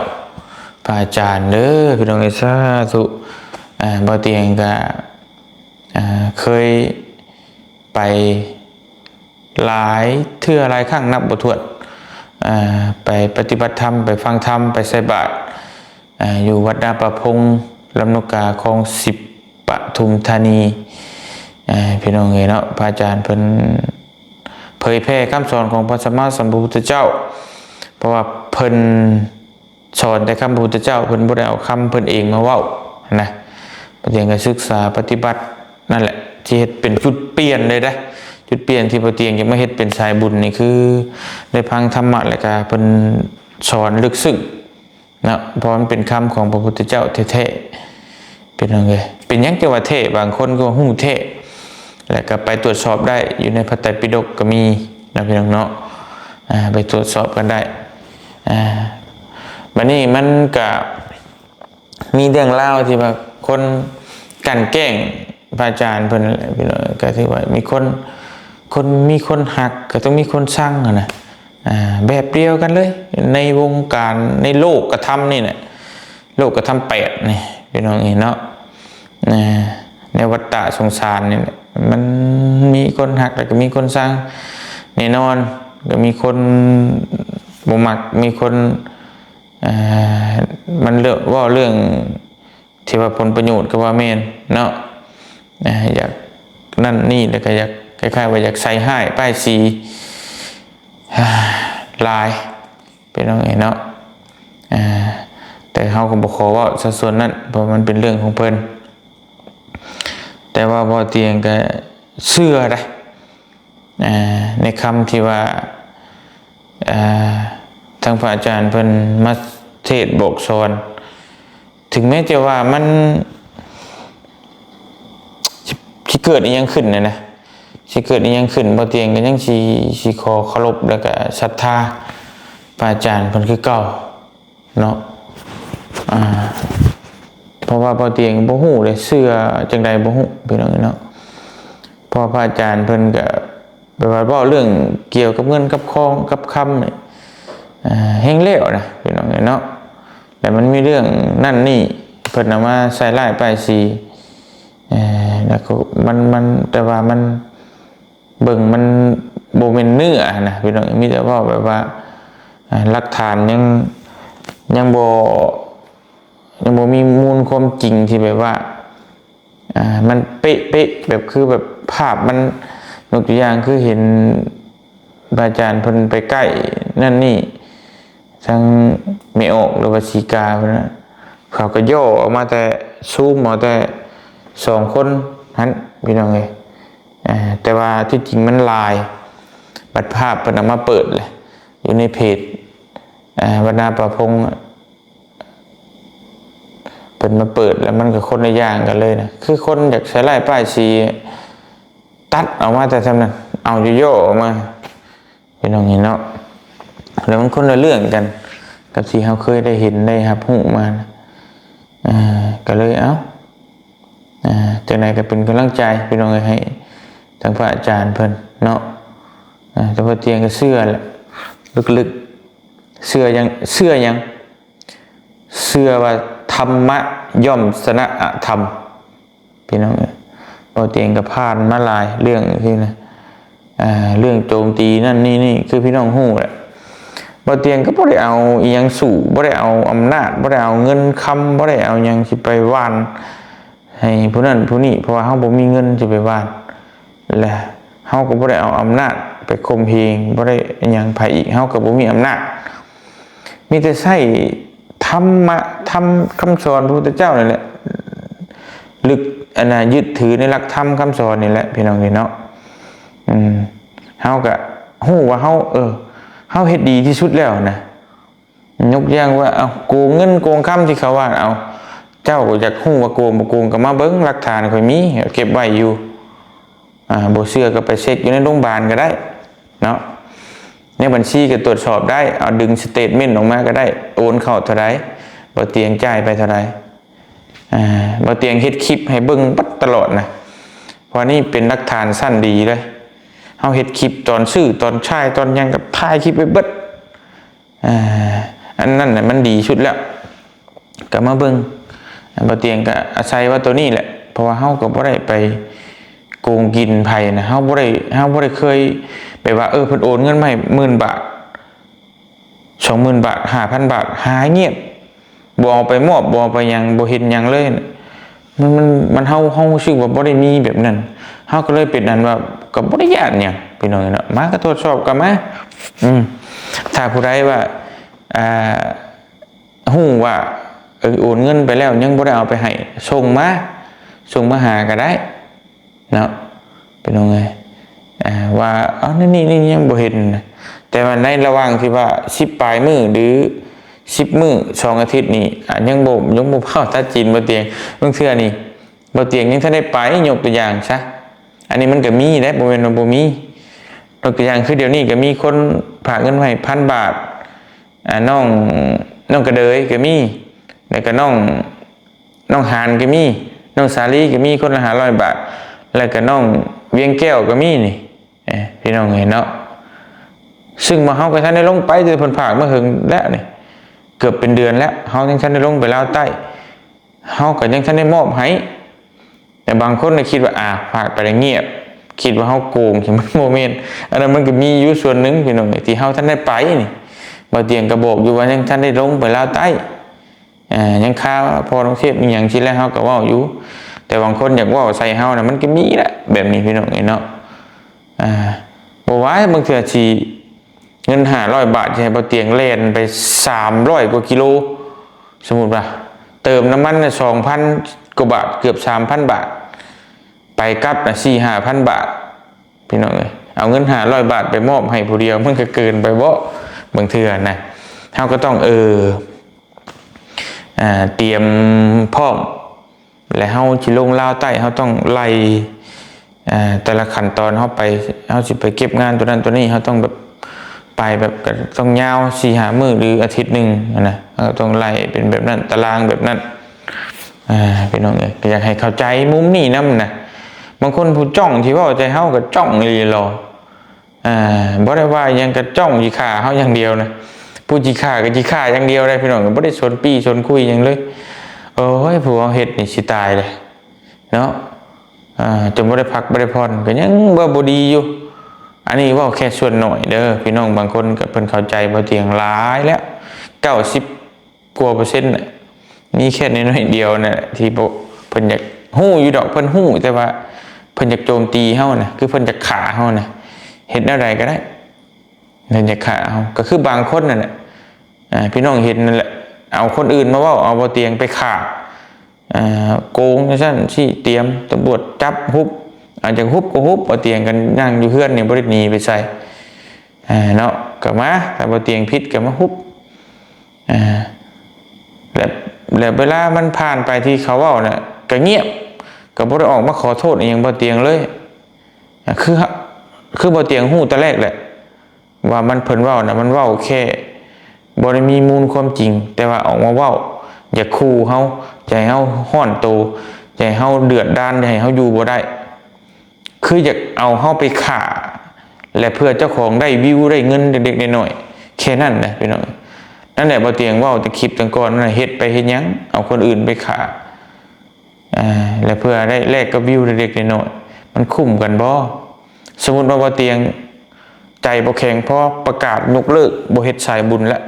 ພະອາຈານເດີ ພີ່ນ້ອງເອີຍ ສາທຸ. ອ່າ ບໍ່ຕຽງກໍ ອ່າ ເຄີຍໄປ ຫຼາຍເທື່ອຫຼາຍຄັ້ງນັບບໍ່ຖ້ວນ ໄປປະຕິບັດທຳ ໄປຟັງທຳ ໄປໃສ່ບາດ ຢູ່ວັດນາປ່າພົງ ລຳລູກກາ ຄອງສິບ ປະທຸມທານີ ພີ່ນ້ອງເອີຍເນາະ. ພະອາຈານເພິ່ນເຜີຍແຜ່ຄຳສອນຂອງພະສຳມາສຳພຸດທະເຈົ້າ ເພາະວ່າເພິ່ນສອນແຕ່ຄຳພະພຸດທະເຈົ້າ ເພິ່ນບໍ່ໄດ້ເອົາຄຳເພິ່ນເອງມາເວົ້ານະ. ປະຕຽງກໍສຶກສາປະຕິບັດນັ້ນແຫຼະ ທີ່ເຮັດເປັນຈຸດປ່ຽນເລີຍເດ້ ຈຸດປ່ຽນທີ່ປະຕຽງຈະມາເຮັດເປັນສາຍບຸນນີ້ ຄືໄດ້ຟັງທຳມະ ແລ້ວກໍເພິ່ນສອນເລິກເຊິ່ງ ເນາະ ເພາະມັນເປັນຄຳຂອງພະພຸດທະເຈົ້າແທ້ໆ ເປັນຫຍັງເອີຍ ເປັນຫຍັງຈັ່ງວ່າແທ້ ບາງຄົນກໍຮູ້ແທ້ ແລ້ວກໍໄປຕວດສອບໄດ້ ຢູ່ໃນພະໄຕປິດົກກໍມີນະ ພີ່ນ້ອງເນາະ ໄປຕວດສອບກັນໄດ້. ບັດນີ້ມັນກະມີເລື່ອງລາວທີ່ວ່າຄົນກັ່ນແກ້ງພະອາຈານເພິ່ນ ພີ່ນ້ອງ ກໍຖືວ່າມີຄົນ ຄົນມີຄົນຮັກກໍຕ້ອງມີຄົນຊັງຫັ້ນນະ. ອ່າ ແບບດຽວກັນເລີຍ ໃນວົງການ ໃນໂລກກະທຳນີ້ແຫຼະ ໂລກກະທຳແປດນີ້ ພີ່ນ້ອງເອີຍເນາະ ໃນວັດຕະສົງສານນີ້ແຫຼະ ມັນມີຄົນຮັກ ແລ້ວກໍມີຄົນຊັງ ແນ່ນອນ ກໍມີຄົນບໍ່ມັກ ມີຄົນ ເອີ ມັນເລື່ອງ ເວົ້າເລື່ອງ ທີ່ວ່າຜົນປະໂຫຍດກໍວ່າແມ່ນເນາະ ອ່າ ຢາກນັ້ນນີ້ ແລ້ວກໍຢາກ ຄ້າຍໆວ່າຢາກໃສ່ຮ້າຍປ້າຍສີຫຼາຍ ພີ່ນ້ອງເອີຍເນາະ. ອ່າ ແຕ່ເຮົາກໍບໍ່ຂໍເວົ້າຊະສ່ວນນັ້ນ ເພາະມັນເປັນເລື່ອງຂອງເພິ່ນ ແຕ່ວ່າບໍ່ຕຽງກໍເຊື່ອໄດ໋ ອ່າ ໃນຄຳທີ່ວ່າ ອ່າ ທາງພະອາຈານເພິ່ນມາເທດບອກສອນ ເຖິງແມ້ແຕ່ວ່າມັນ ຊິ ຊິເກີດອີ່ຫຍັງຂຶ້ນນະ ຊິເກີດອີ່ຫຍັງຂຶ້ນ ບໍ່ຕຽງກໍຍັງຊິ ຊິຂໍເຄົາລົບ ແລ້ວກໍສັດທາພະອາຈານເພິ່ນຄືເກົ່າເນາະ. ອ່າ ເພາະວ່າບໍ່ຕຽງບໍ່ຮູ້ເດ້ ເຊື່ອຈັ່ງໃດບໍ່ຮູ້ ພີ່ນ້ອງເນາະ ເພາະພະອາຈານເພິ່ນກໍ ແບບວ່າເວົ້າເລື່ອງກ່ຽວກັບເງິນກັບຄອງກັບຄຳນີ້ ເອີ ແຮງແລ້ວນະ ພີ່ນ້ອງເອີຍເນາະ. ແລ້ວມັນມີເລື່ອງນັ້ນນີ້ ເພິ່ນເອົາມາໃສ່ຮ້າຍປ້າຍສີ ເອີ ແລ້ວກໍມັນ ມັນ ແຕ່ວ່າມັນເບິ່ງມັນບໍ່ແມ່ນເນື້ອຫັ້ນນະ ພີ່ນ້ອງ ມີແຕ່ເວົ້າແບບວ່າ ອ່າ ຫຼັກຖານຍັງ ຍັງບໍ່ ຍັງບໍ່ມີມູນຄວາມຈິງທີ່ແບບວ່າ ອ່າ ມັນເປະໆ ແບບຄືແບບພາບມັນ ຍົກຕົວຢ່າງຄືເຫັນພະອາຈານເພິ່ນໄປໃກ້ນັ້ນນີ້ ທາງແມ່ອອກ ຫຼືວ່າສີກາເພິ່ນນະ ເຂົາກໍຍໍອອກມາແຕ່ ຊູມເອົາແຕ່ສອງຄົນຫັ້ນ ພີ່ນ້ອງເອີຍ. ອ່າ ແຕ່ວ່າທີ່ຈິງມັນຫຼາຍ ບັດພາບເພິ່ນເອົາມາເປີດແຫຼະ ຢູ່ໃນເພຈ ອ່າ ວັດນາປ່າພົງ ເພິ່ນມາເປີດແລ້ວມັນກໍຄົນລະຢ່າງກັນເລີຍນະ ຄືຄົນຢາກໃສ່ຮ້າຍປ້າຍສີ ຕັດອອກມາແຕ່ສ່ຳນັ້ນ ເອົາຍໍໆອອກມາ ພີ່ນ້ອງເຫັນເນາະ ແລ້ວມັນຄົນລະເລື່ອງກັນກັບທີ່ເຮົາເຄີຍໄດ້ເຫັນໄດ້ຮັບຮູ້ມານະ. ອ່າ ກໍເລີຍ ເອົ້າ ອ່າ ຈັ່ງໃດກໍເປັນກຳລັງໃຈ ພີ່ນ້ອງເອີຍ ໃຫ້ທາງພະອາຈານເພິ່ນເນາະ. ອ່າ ແຕ່ວ່າຕຽງກໍເຊື່ອແຫຼະ ເລິກໆ ເຊື່ອຫຍັງ ເຊື່ອຫຍັງ? ເຊື່ອວ່າທຳມະຍ່ອມຊະນະອະທຳ ພີ່ນ້ອງເອີຍ. ເບົາຕຽງກໍຜ່ານມາຫຼາຍເລື່ອງຊີ້ນະ ເລື່ອງໂຈມຕີນັ້ນນີ້ນີ້ ຄືພີ່ນ້ອງຮູ້ແຫຼະ. ເບົາຕຽງກໍບໍ່ໄດ້ເອົາອີ່ຫຍັງສູ້ ບໍ່ໄດ້ເອົາອຳນາດ ບໍ່ໄດ້ເອົາເງິນຄຳ ບໍ່ໄດ້ເອົາຫຍັງຊິໄປຫວ່ານໃຫ້ຜູ້ນັ້ນຜູ້ນີ້ ເພາະວ່າເຮົາບໍ່ມີເງິນຊິໄປຫວ່ານ ແລະ ເຮົາກໍບໍ່ໄດ້ເອົາອຳນາດໄປຂົ່ມເຫງ ບໍ່ໄດ້ຫຍັງໃຜອີກ ເຮົາກໍບໍ່ມີອຳນາດ. ມີແຕ່ໃຊ້ທຳມະ ທຳ ຄຳສອນພະພຸດທະເຈົ້ານີ້ແຫຼະ ລຶກ ອັນນ່າ ຍຶດຖືໃນຫຼັກທຳຄຳສອນນີ້ແຫຼະ ພີ່ນ້ອງເອີຍເນາະ. ເຮົາກະຮູ້ວ່າເຮົາ ເອີ ເຮົາເຮັດດີທີ່ສຸດແລ້ວນະ. ຍົກຢ່າງວ່າ ເອົາ ໂກງເງິນໂກງຄຳທີ່ເຂົາວ່າ ເອົາ ເຈົ້າຢາກຮູ້ວ່າໂກງບໍ່ໂກງ ກໍມາເບິ່ງຫຼັກຖານ ຂ້ອຍມີເກັບໄວ້ຢູ່. ອ່າ ບໍ່ເຊື່ອກໍໄປເຊັກຢູ່ໃນໂຮງບານກໍໄດ້ເນາະ ໃນບັນຊີກໍຕວດສອບໄດ້ ເອົາດຶງສະເຕດເມັນອອກມາກໍໄດ້ ໂອນເຂົ້າເທົ່າໃດ ບໍ່ຕຽງຈ່າຍໄປເທົ່າໃດ. ອ່າ ບໍ່ຕຽງເຮັດຄລິບໃຫ້ເບິ່ງເບິດຕະຫຼອດນະ ເພາະນີ້ເປັນຫຼັກຖານຊັ້ນດີເລີຍ. ເຮົາເຮັດຄລິບຕອນຊື້ຕອນຂາຍຕອນຫຍັງກໍຖ່າຍຄລິບໄວ້ເບິດ. ອ່າ ອັນນັ້ນນະມັນດີສຸດແລ້ວ ກໍມາເບິ່ງ. ບໍ່ຕຽງກໍອາໄສວ່າໂຕນີ້ແຫຼະ ເພາະວ່າເຮົາກໍບໍ່ໄດ້ໄປ ໂກງກິນໃຜນະ ເຮົາບໍ່ໄດ້ ເຮົາບໍ່ໄດ້ເຄີຍ ແບບວ່າ ເອີ ເພິ່ນໂອນເງິນມາໃຫ້ໝື່ນບາດ ສອງໝື່ນບາດ ຫ້າພັນບາດ ຫາຍງຽບ ບໍ່ເອົາໄປມອບ ບໍ່ເອົາໄປຫຍັງ ບໍ່ເຮັດຫຍັງເລີຍ ມັນ ມັນ ມັນ ເຮົາ ເຮົາຮູ້ສຶກວ່າບໍ່ໄດ້ມີແບບນັ້ນ ເຮົາກໍເລີຍເປັນອັນວ່າ ກໍບໍ່ໄດ້ຢ້ານຫຍັງ ພີ່ນ້ອງເອີຍເນາະ ມາກໍກວດສອບກໍມາ ອືມ ຖ້າຜູ້ໃດວ່າ ອ່າ ຮູ້ວ່າ ເອີ ໂອນເງິນໄປແລ້ວ ຍັງບໍ່ໄດ້ເອົາໄປໃຫ້ ສົ່ງມາ ສົ່ງມາຫາກໍໄດ້ ເນາະ ພີ່ນ້ອງເອີຍ ອ່າ ວ່າ ເອົ້າ ນີ້ ນີ້ ນີ້ຍັງບໍ່ເຫັນນະ ແຕ່ວ່າໃນລະຫວ່າງທີ່ວ່າ ສິບປາຍມື້ ຫຼື ສິບມື້ ສອງອາທິດນີ້ ອ່າ ຍັງບໍ່ ຍັງບໍ່ຟ້າວຕັດສິນ ບໍ່ຕຽງ ບາງເທື່ອນີ້ ບໍ່ຕຽງຍັງທັນໄດ້ໄປ ຍົກຕົວຢ່າງຊະ ອັນນີ້ມັນກໍມີເດ້ ບໍ່ແມ່ນວ່າບໍ່ມີ ຍົກຕົວຢ່າງຄືດຽວນີ້ກໍມີຄົນຝາກເງິນມາໃຫ້ພັນບາດ ອ່າ ນ້ອງ ນ້ອງກະເດີຍກໍມີ ແລ້ວກໍນ້ອງ ນ້ອງຫານກໍມີ ນ້ອງສາລີກໍມີ ຄົນລະຫ້າຮ້ອຍບາດ ແລ້ວກໍນ້ອງວຽງແກ້ວກໍມີນີ້ ເອີ ພີ່ນ້ອງເອີຍເນາະ ຊຶ່ງວ່າເຮົາກໍທັນໄດ້ລົງໄປ ແຕ່ເພິ່ນຝາກມາເຖິງແລ້ວນີ້ ເກືອບເປັນເດືອນແລ້ວ ເຮົາຍັງທັນໄດ້ລົງໄປລາວໃຕ້ ເຮົາກໍຍັງທັນໄດ້ມອບໃຫ້ ແຕ່ບາງຄົນກໍຄິດວ່າ ອ່າ ຝາກໄປແລ້ວງຽບ ຄິດວ່າເຮົາໂກງ ມັນບໍ່ແມ່ນ ອັນນັ້ນມັນກໍມີຢູ່ສ່ວນໜຶ່ງ ພີ່ນ້ອງເອີຍ ທີ່ເຮົາທັນໄດ້ໄປນີ້ ບ່າວຕຽງກໍບອກຢູ່ວ່າຍັງທັນໄດ້ລົງໄປລາວໃຕ້ ອ່າ ຍັງຄາພໍ່ນ້ອງເທບອີ່ຫຍັງຊີ້ແຫຼະ ເຮົາກໍເວົ້າຢູ່ ແຕ່ບາງຄົນຢາກເວົ້າໃສ່ເຮົານະ ມັນກໍມີແຫຼະ ແບບນີ້ ພີ່ນ້ອງເອີຍເນາະ ອ່າ ບໍ່ວ່າບາງເທື່ອຊິ ເງິນຫ້າຮ້ອຍບາດ ຊິໃຫ້ບ່າວຕຽງແລ່ນໄປສາມຮ້ອຍກວ່າກິໂລ ສົມມຸດວ່າ ເຕີມນ້ຳມັນນະ ສອງພັນກວ່າບາດ ເກືອບສາມພັນບາດ ໄປກັບນະ ສີ່ຫ້າພັນບາດ ພີ່ນ້ອງເອີຍ ເອົາເງິນຫ້າຮ້ອຍບາດໄປມອບໃຫ້ຜູ້ດຽວ ມັນກໍເກີນໄປເບາະ ບາງເທື່ອນະ ເຮົາກໍຕ້ອງ ເອີ ອ່າ ຕຽມພ້ອມ ແລະ ເຮົາຊິລົງລາວໃຕ້ ເຮົາຕ້ອງໄລ່ ອ່າ ແຕ່ລະຂັ້ນຕອນ ເຮົາໄປ ເຮົາຊິໄປເກັບງານຕົວນັ້ນຕົວນີ້ ເຮົາຕ້ອງແບບ ໄປແບບ ກໍຕ້ອງຍາວສີ່ຫ້າມື້ ຫຼື ອາທິດໜຶ່ງຫັ້ນນະ ເຮົາຕ້ອງໄລ່ເປັນແບບນັ້ນ ຕາລາງແບບນັ້ນ ອ່າ ພີ່ນ້ອງເອີຍ ກໍຢາກໃຫ້ເຂົ້າໃຈມຸມນີ້ນຳນະ ບາງຄົນຜູ້ຈ້ອງທີ່ເວົ້າໃສ່ເຮົາກໍຈ້ອງອີ່ຫຼີຫຼໍ ອ່າ ບໍ່ໄດ້ວ່າຫຍັງ ກະຈ້ອງຊິຂ້າເຮົາຢ່າງດຽວນະ ຜູ້ຊິຂ້າກໍຊິຂ້າຢ່າງດຽວໄດ໋ ພີ່ນ້ອງ ບໍ່ໄດ້ສົນປີ້ສົນຄຸຍຫຍັງເລີຍ ໂອ້ຍ ຜູ້ເຮົາເຮັດນີ້ຊິຕາຍເລີຍເນາະ ອ່າ ຈົນບໍ່ໄດ້ພັກບໍ່ໄດ້ຜ່ອນ ກໍຍັງວ່າບໍ່ດີຢູ່ ອັນນີ້ເວົ້າແຄ່ສ່ວນໜ້ອຍເດີ ພີ່ນ້ອງບາງຄົນກໍເພິ່ນເຂົ້າໃຈບໍ່ຕຽງຫຼາຍແລ້ວ ເກົ້າສິບ ກວ່າເປີເຊັນນະ ມີແຄ່ນ້ອຍໆດຽວນັ້ນແຫຼະທີ່ບໍ່ ເພິ່ນຢາກຮູ້ຢູ່ດອກ ເພິ່ນຮູ້ ແຕ່ວ່າເພິ່ນຢາກໂຈມຕີເຮົານະ ຄືເພິ່ນຢາກຂ້າເຮົານະ ເຮັດແນວໃດກໍໄດ້ ເພິ່ນຢາກຂ້າເຮົາ ກໍຄືບາງຄົນນັ້ນແຫຼະ ອ່າ ພີ່ນ້ອງເຫັນນັ້ນແຫຼະ ເອົາຄົນອື່ນມາເວົ້າ ເອົາບໍ່ຕຽງໄປຂ້າ ອ່າ ໂກງຈັ່ງຊັ້ນຊີ້ ຕຽມຕຳຫຼວດຈັບ ຮຸບ ອາ ຢາກຮຸບກໍຮຸບ ບໍ່ຕຽງກໍນັ່ງຢູ່ເຮືອນນີ້ ບໍ່ໄດ້ໜີໄປໃສ ອ່າ ເນາະ ກໍມາ ຖ້າບໍ່ຕຽງຜິດກໍມາຮຸບ ອ່າ ແລ້ວ ແລ້ວເວລາມັນຜ່ານໄປທີ່ເຂົາເວົ້ານະ ກໍງຽບ ກໍບໍ່ໄດ້ອອກມາຂໍໂທດອີ່ຫຍັງບໍ່ຕຽງເລີຍ ອ່າ ຄື ຄືບໍ່ຕຽງຮູ້ແຕ່ແລກແຫຼະ ວ່າມັນ ເພິ່ນເວົ້ານະ ມັນເວົ້າແຄ່ ບໍ່ໄດ້ມີມູນຄວາມຈິງ ແຕ່ວ່າອອກມາເວົ້າ ຢາກຂູ່ເຮົາ ຢາກໃຫ້ເຮົາຮ້ອນໂຕ ຢາກໃຫ້ເຮົາເດືອດດານ ຢາກໃຫ້ເຮົາຢູ່ບໍ່ໄດ້ ຄືຢາກເອົາເຮົາໄປຂ້າ ແລະ ເພື່ອເຈົ້າຂອງໄດ້ວິວໄດ້ເງິນເລັກໆນ້ອຍໆ ແຄ່ນັ້ນນະພີ່ນ້ອງ ນັ້ນແຫຼະ ບໍ່ຕຽງເວົ້າແຕ່ຄລິບຕັ້ງກ່ອນນັ້ນ ເຮັດໄປເຮັດຫຍັງ ເອົາຄົນອື່ນໄປຂ້າ ອ່າ ແລະ ເພື່ອໄດ້ແລກກັບວິວເລັກໆນ້ອຍໆ ມັນຄຸ້ມກັນບໍ່? ສົມມຸດວ່າບໍ່ຕຽງໃຈບໍ່ແຂງພໍ ປະກາດຍົກເລີກ ບໍ່ເຮັດສາຍບຸນລະ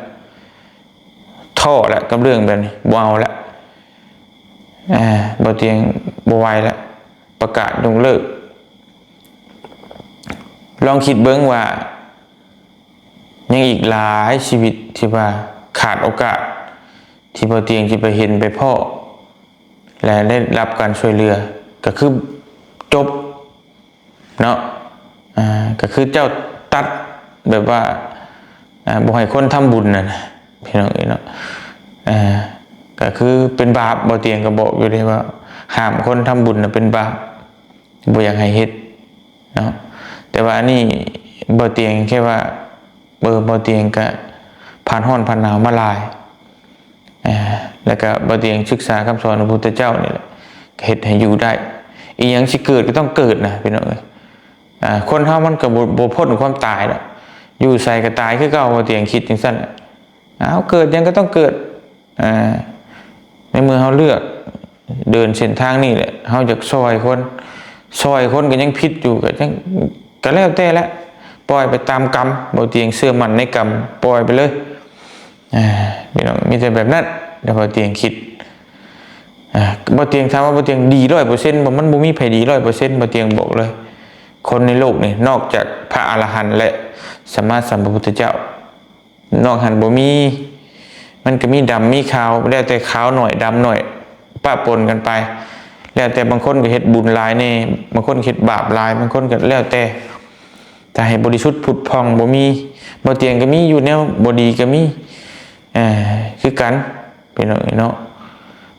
ທໍ້ລະກັບເລື່ອງແບບນີ້ ບໍ່ເອົາລະ ອ່າ ບໍ່ຕຽງບໍ່ໄຫວລະ ປະກາດຍົກເລີກ ລອງຄິດເບິ່ງວ່າ ຍັງອີກຫຼາຍຊີວິດທີ່ວ່າຂາດໂອກາດ ທີ່ບໍ່ຕຽງຊິໄປເຫັນໄປພໍ້ ແລະ ໄດ້ຮັບການຊ່ວຍເຫຼືອ ກໍຄືຈົບເນາະ ອ່າ ກໍຄືເຈົ້າຕັດແບບວ່າ ອ່າ ບໍ່ໃຫ້ຄົນທຳບຸນນັ້ນນະ ພີ່ນ້ອງເອີຍເນາະ ອ່າ ກໍຄືເປັນບາບ ບໍ່ຕຽງກໍບອກຢູ່ເດ້ວ່າ ຫ້າມຄົນທຳບຸນນະເປັນບາບ ບໍ່ຢາກໃຫ້ເຮັດເນາະ ແຕ່ວ່າອັນນີ້ບໍ່ຕຽງແຄ່ວ່າ ເອີ ບໍ່ຕຽງກະຜ່ານຮ້ອນຜ່ານໜາວມາຫຼາຍ ອ່າ ແລ້ວກະບໍ່ຕຽງສຶກສາຄຳສອນຂອງພະພຸດທະເຈົ້ານີ້ແຫຼະ ກະເຮັດໃຫ້ຢູ່ໄດ້ ອີ່ຫຍັງຊິເກີດກໍຕ້ອງເກີດນະ ພີ່ນ້ອງເອີຍ ອ່າ ຄົນເຮົາມັນກະບໍ່ ບໍ່ພົ້ນຄວາມຕາຍດອກ ຢູ່ໃສກະຕາຍຄືເກົ່າ ບໍ່ຕຽງຄິດຈັ່ງຊັ້ນ ເອົາ ເກີດຫຍັງກໍຕ້ອງເກີດ ອ່າ ໃນເມື່ອເຮົາເລືອກເດີນເສັ້ນທາງນີ້ແຫຼະ ເຮົາຢາກຊ່ອຍຄົນ ຊ່ອຍຄົນກໍຍັງຜິດຢູ່ ກໍຍັງ ກໍແລ້ວແຕ່ແຫຼະ ປ່ອຍໄປຕາມກຳ. ບໍ່ຕຽງເຊື່ອໝັ້ນໃນກຳ ປ່ອຍໄປເລີຍ. ອ່າ ພີ່ນ້ອງ ມີແຕ່ແບບນັ້ນ ແຕ່ບໍ່ຕຽງຄິດ. ອ່າ ບໍ່ຕຽງ ຖາມວ່າບໍ່ຕຽງດີຮ້ອຍເປີເຊັນບໍ່? ມັນບໍ່ມີໃຜດີຮ້ອຍເປີເຊັນ ບໍ່ຕຽງບອກເລີຍ. ຄົນໃນໂລກນີ້ ນອກຈາກພະອະລະຫັນ ແລະ ສຳມາສຳພຸດທະເຈົ້າ ນອກຫັ້ນບໍ່ມີ. ມັນກໍມີດຳມີຂາວ ແລ້ວແຕ່ຂາວໜ້ອຍດຳໜ້ອຍ ປະປົນກັນໄປ. ແລ້ວແຕ່ ບາງຄົນກໍເຮັດບຸນຫຼາຍແດ່ ບາງຄົນເຮັດບາບຫຼາຍ ບາງຄົນກໍແລ້ວແຕ່. ຖ້າໃຫ້ບໍລິສຸດຜຸດຜ່ອງບໍ່ມີ. ບໍ່ຕຽງກໍມີຢູ່ແນວບໍ່ດີກໍມີ ເອີ ຄືກັນ ພີ່ນ້ອງເອີຍເນາະ.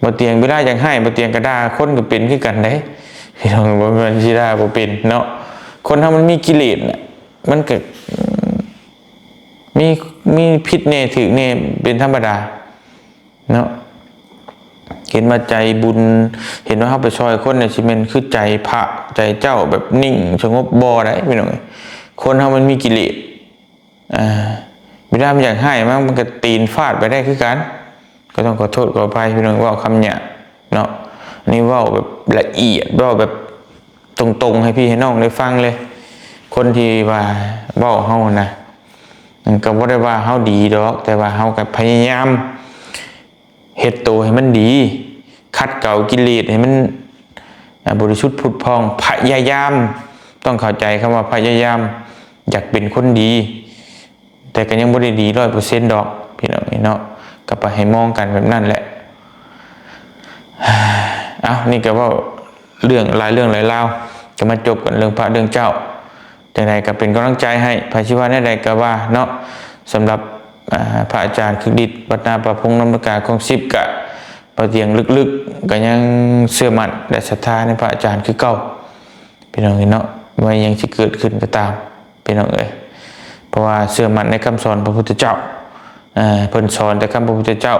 ບໍ່ຕຽງເວລາຢາກຮ້າຍ ບໍ່ຕຽງກໍດ່າຄົນກໍເປັນຄືກັນເດ້ ພີ່ນ້ອງ. ບໍ່ແມ່ນຊິດ່າບໍ່ເປັນເນາະ. ຄົນເຮົາມັນມີກິເລດນະ ມັນກໍ ມີ ມີຜິດແດ່ຖືກແດ່ເປັນທຳມະດາເນາະ. ເຫັນວ່າໃຈບຸນ ເຫັນວ່າເຮົາໄປຊ່ອຍຄົນນີ້ ຊິແມ່ນຄືໃຈພະໃຈເຈົ້າແບບນິ່ງສະຫງົບ ບໍ່ໄດ້ພີ່ນ້ອງເອີຍ. ຄົນເຮົາມັນມີກິເລດ ອ່າ ເວລາມັນຢາກຮ້າຍມາ ມັນກໍຕີນຟາດໄປໄດ້ຄືກັນ. ກໍຕ້ອງຂໍໂທດຂໍອະໄພພີ່ນ້ອງ ເວົ້າຄຳຫຍາບເນາະ. ອັນນີ້ເວົ້າແບບລະອຽດ ເວົ້າແບບຕົງໆ ໃຫ້ພີ່ໃຫ້ນ້ອງໄດ້ຟັງເລີຍ. ຄົນທີ່ວ່າເວົ້າເຮົານະ ມັນກໍບໍ່ໄດ້ວ່າເຮົາດີດອກ ແຕ່ວ່າເຮົາກໍພະຍາຍາມເຮັດໂຕໃຫ້ມັນດີ ຂັດເກົາກິເລດໃຫ້ມັນ ອ່າ ບໍລິສຸດຜຸດຜ່ອງ. ພະຍາຍາມ ຕ້ອງເຂົ້າໃຈຄຳວ່າພະຍາຍາມ ຢາກເປັນຄົນດີ ແຕ່ກໍຍັງບໍ່ໄດ້ດີຮ້ອຍເປີເຊັນດອກ ພີ່ນ້ອງເອີຍເນາະ. ກໍໄປໃຫ້ມອງກັນແບບນັ້ນແຫຼະ. ເອົ້າ ນີ້ກໍເວົ້າເລື່ອງ ຫຼາຍເລື່ອງຫຼາຍລາວ ກໍມາຈົບກັນເລື່ອງພະເລື່ອງເຈົ້າ. ຈັ່ງໃດກໍເປັນກຳລັງໃຈໃຫ້ ໃຜຊິວ່າແນວໃດກໍວ່າເນາະ. ສຳລັບ ອ່າ ພະອາຈານຄຶກດິດ ວັດນາປ່າພົງ ນຳມະການຄອງສິບ ກະ ບໍ່ຕຽງ ເລິກໆ ກໍຍັງເຊື່ອໝັ້ນ ແລະ ສັດທາໃນພະອາຈານຄືເກົ່າ ພີ່ນ້ອງເອີຍເນາະ. ວ່າຫຍັງຊິເກີດຂຶ້ນກໍຕາມ ພີ່ນ້ອງເອີຍ ເພາະວ່າເຊື່ອໝັ້ນໃນຄຳສອນພະພຸດທະເຈົ້າ. ເອີ ເພິ່ນສອນແຕ່ຄຳພະພຸດທະເຈົ້າ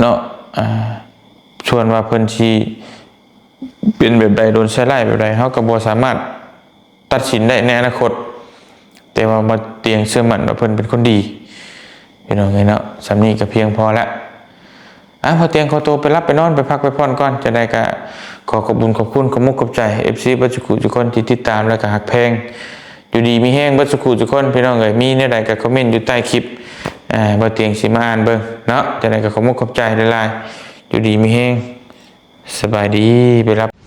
ເນາະ. ອ່າ ສ່ວນວ່າເພິ່ນຊິເປັນແບບໃດ ໂດນໃສ່ຮ້າຍແບບໃດ ເຮົາກໍບໍ່ສາມາດຕັດສິນໄດ້ໃນອະນາຄົດ. ແຕ່ວ່າບໍ່ຕຽງເຊື່ອໝັ້ນວ່າເພິ່ນເປັນຄົນດີ ພີ່ນ້ອງເອີຍເນາະ. ສ່ຳນີ້ກໍພຽງພໍແລ້ວ. ອ່າ ບໍ່ຕຽງຂໍໂຕໄປຫຼັບໄປນອນ ໄປພັກໄປຜ່ອນກ່ອນ. ຈັ່ງໃດກໍຂໍຂອບບຸນຂອບຄຸນ ຂອບມຸກຂອບໃຈ ເອັຟຊີ ເບິດສູ່ຜູ້ສູ່ຄົນທີ່ຕິດຕາມ ແລະ ກໍຮັກແພງ. ຢູ່ດີມີແຮງເບິດສູ່ຜູ້ສູ່ຄົນ ພີ່ນ້ອງເອີຍ. ມີແນວໃດກໍຄອມເມັນຢູ່ໃຕ້ຄລິບ ເອີ ບໍ່ຕຽງຊິມາອ່ານເບິ່ງເນາະ. ຈັ່ງໃດກໍຂອບມຸກຂອບໃຈຫຼາຍໆ. ຢູ່ດີມີແຮງ. ສະບາຍດີ ໄປຫຼັບ.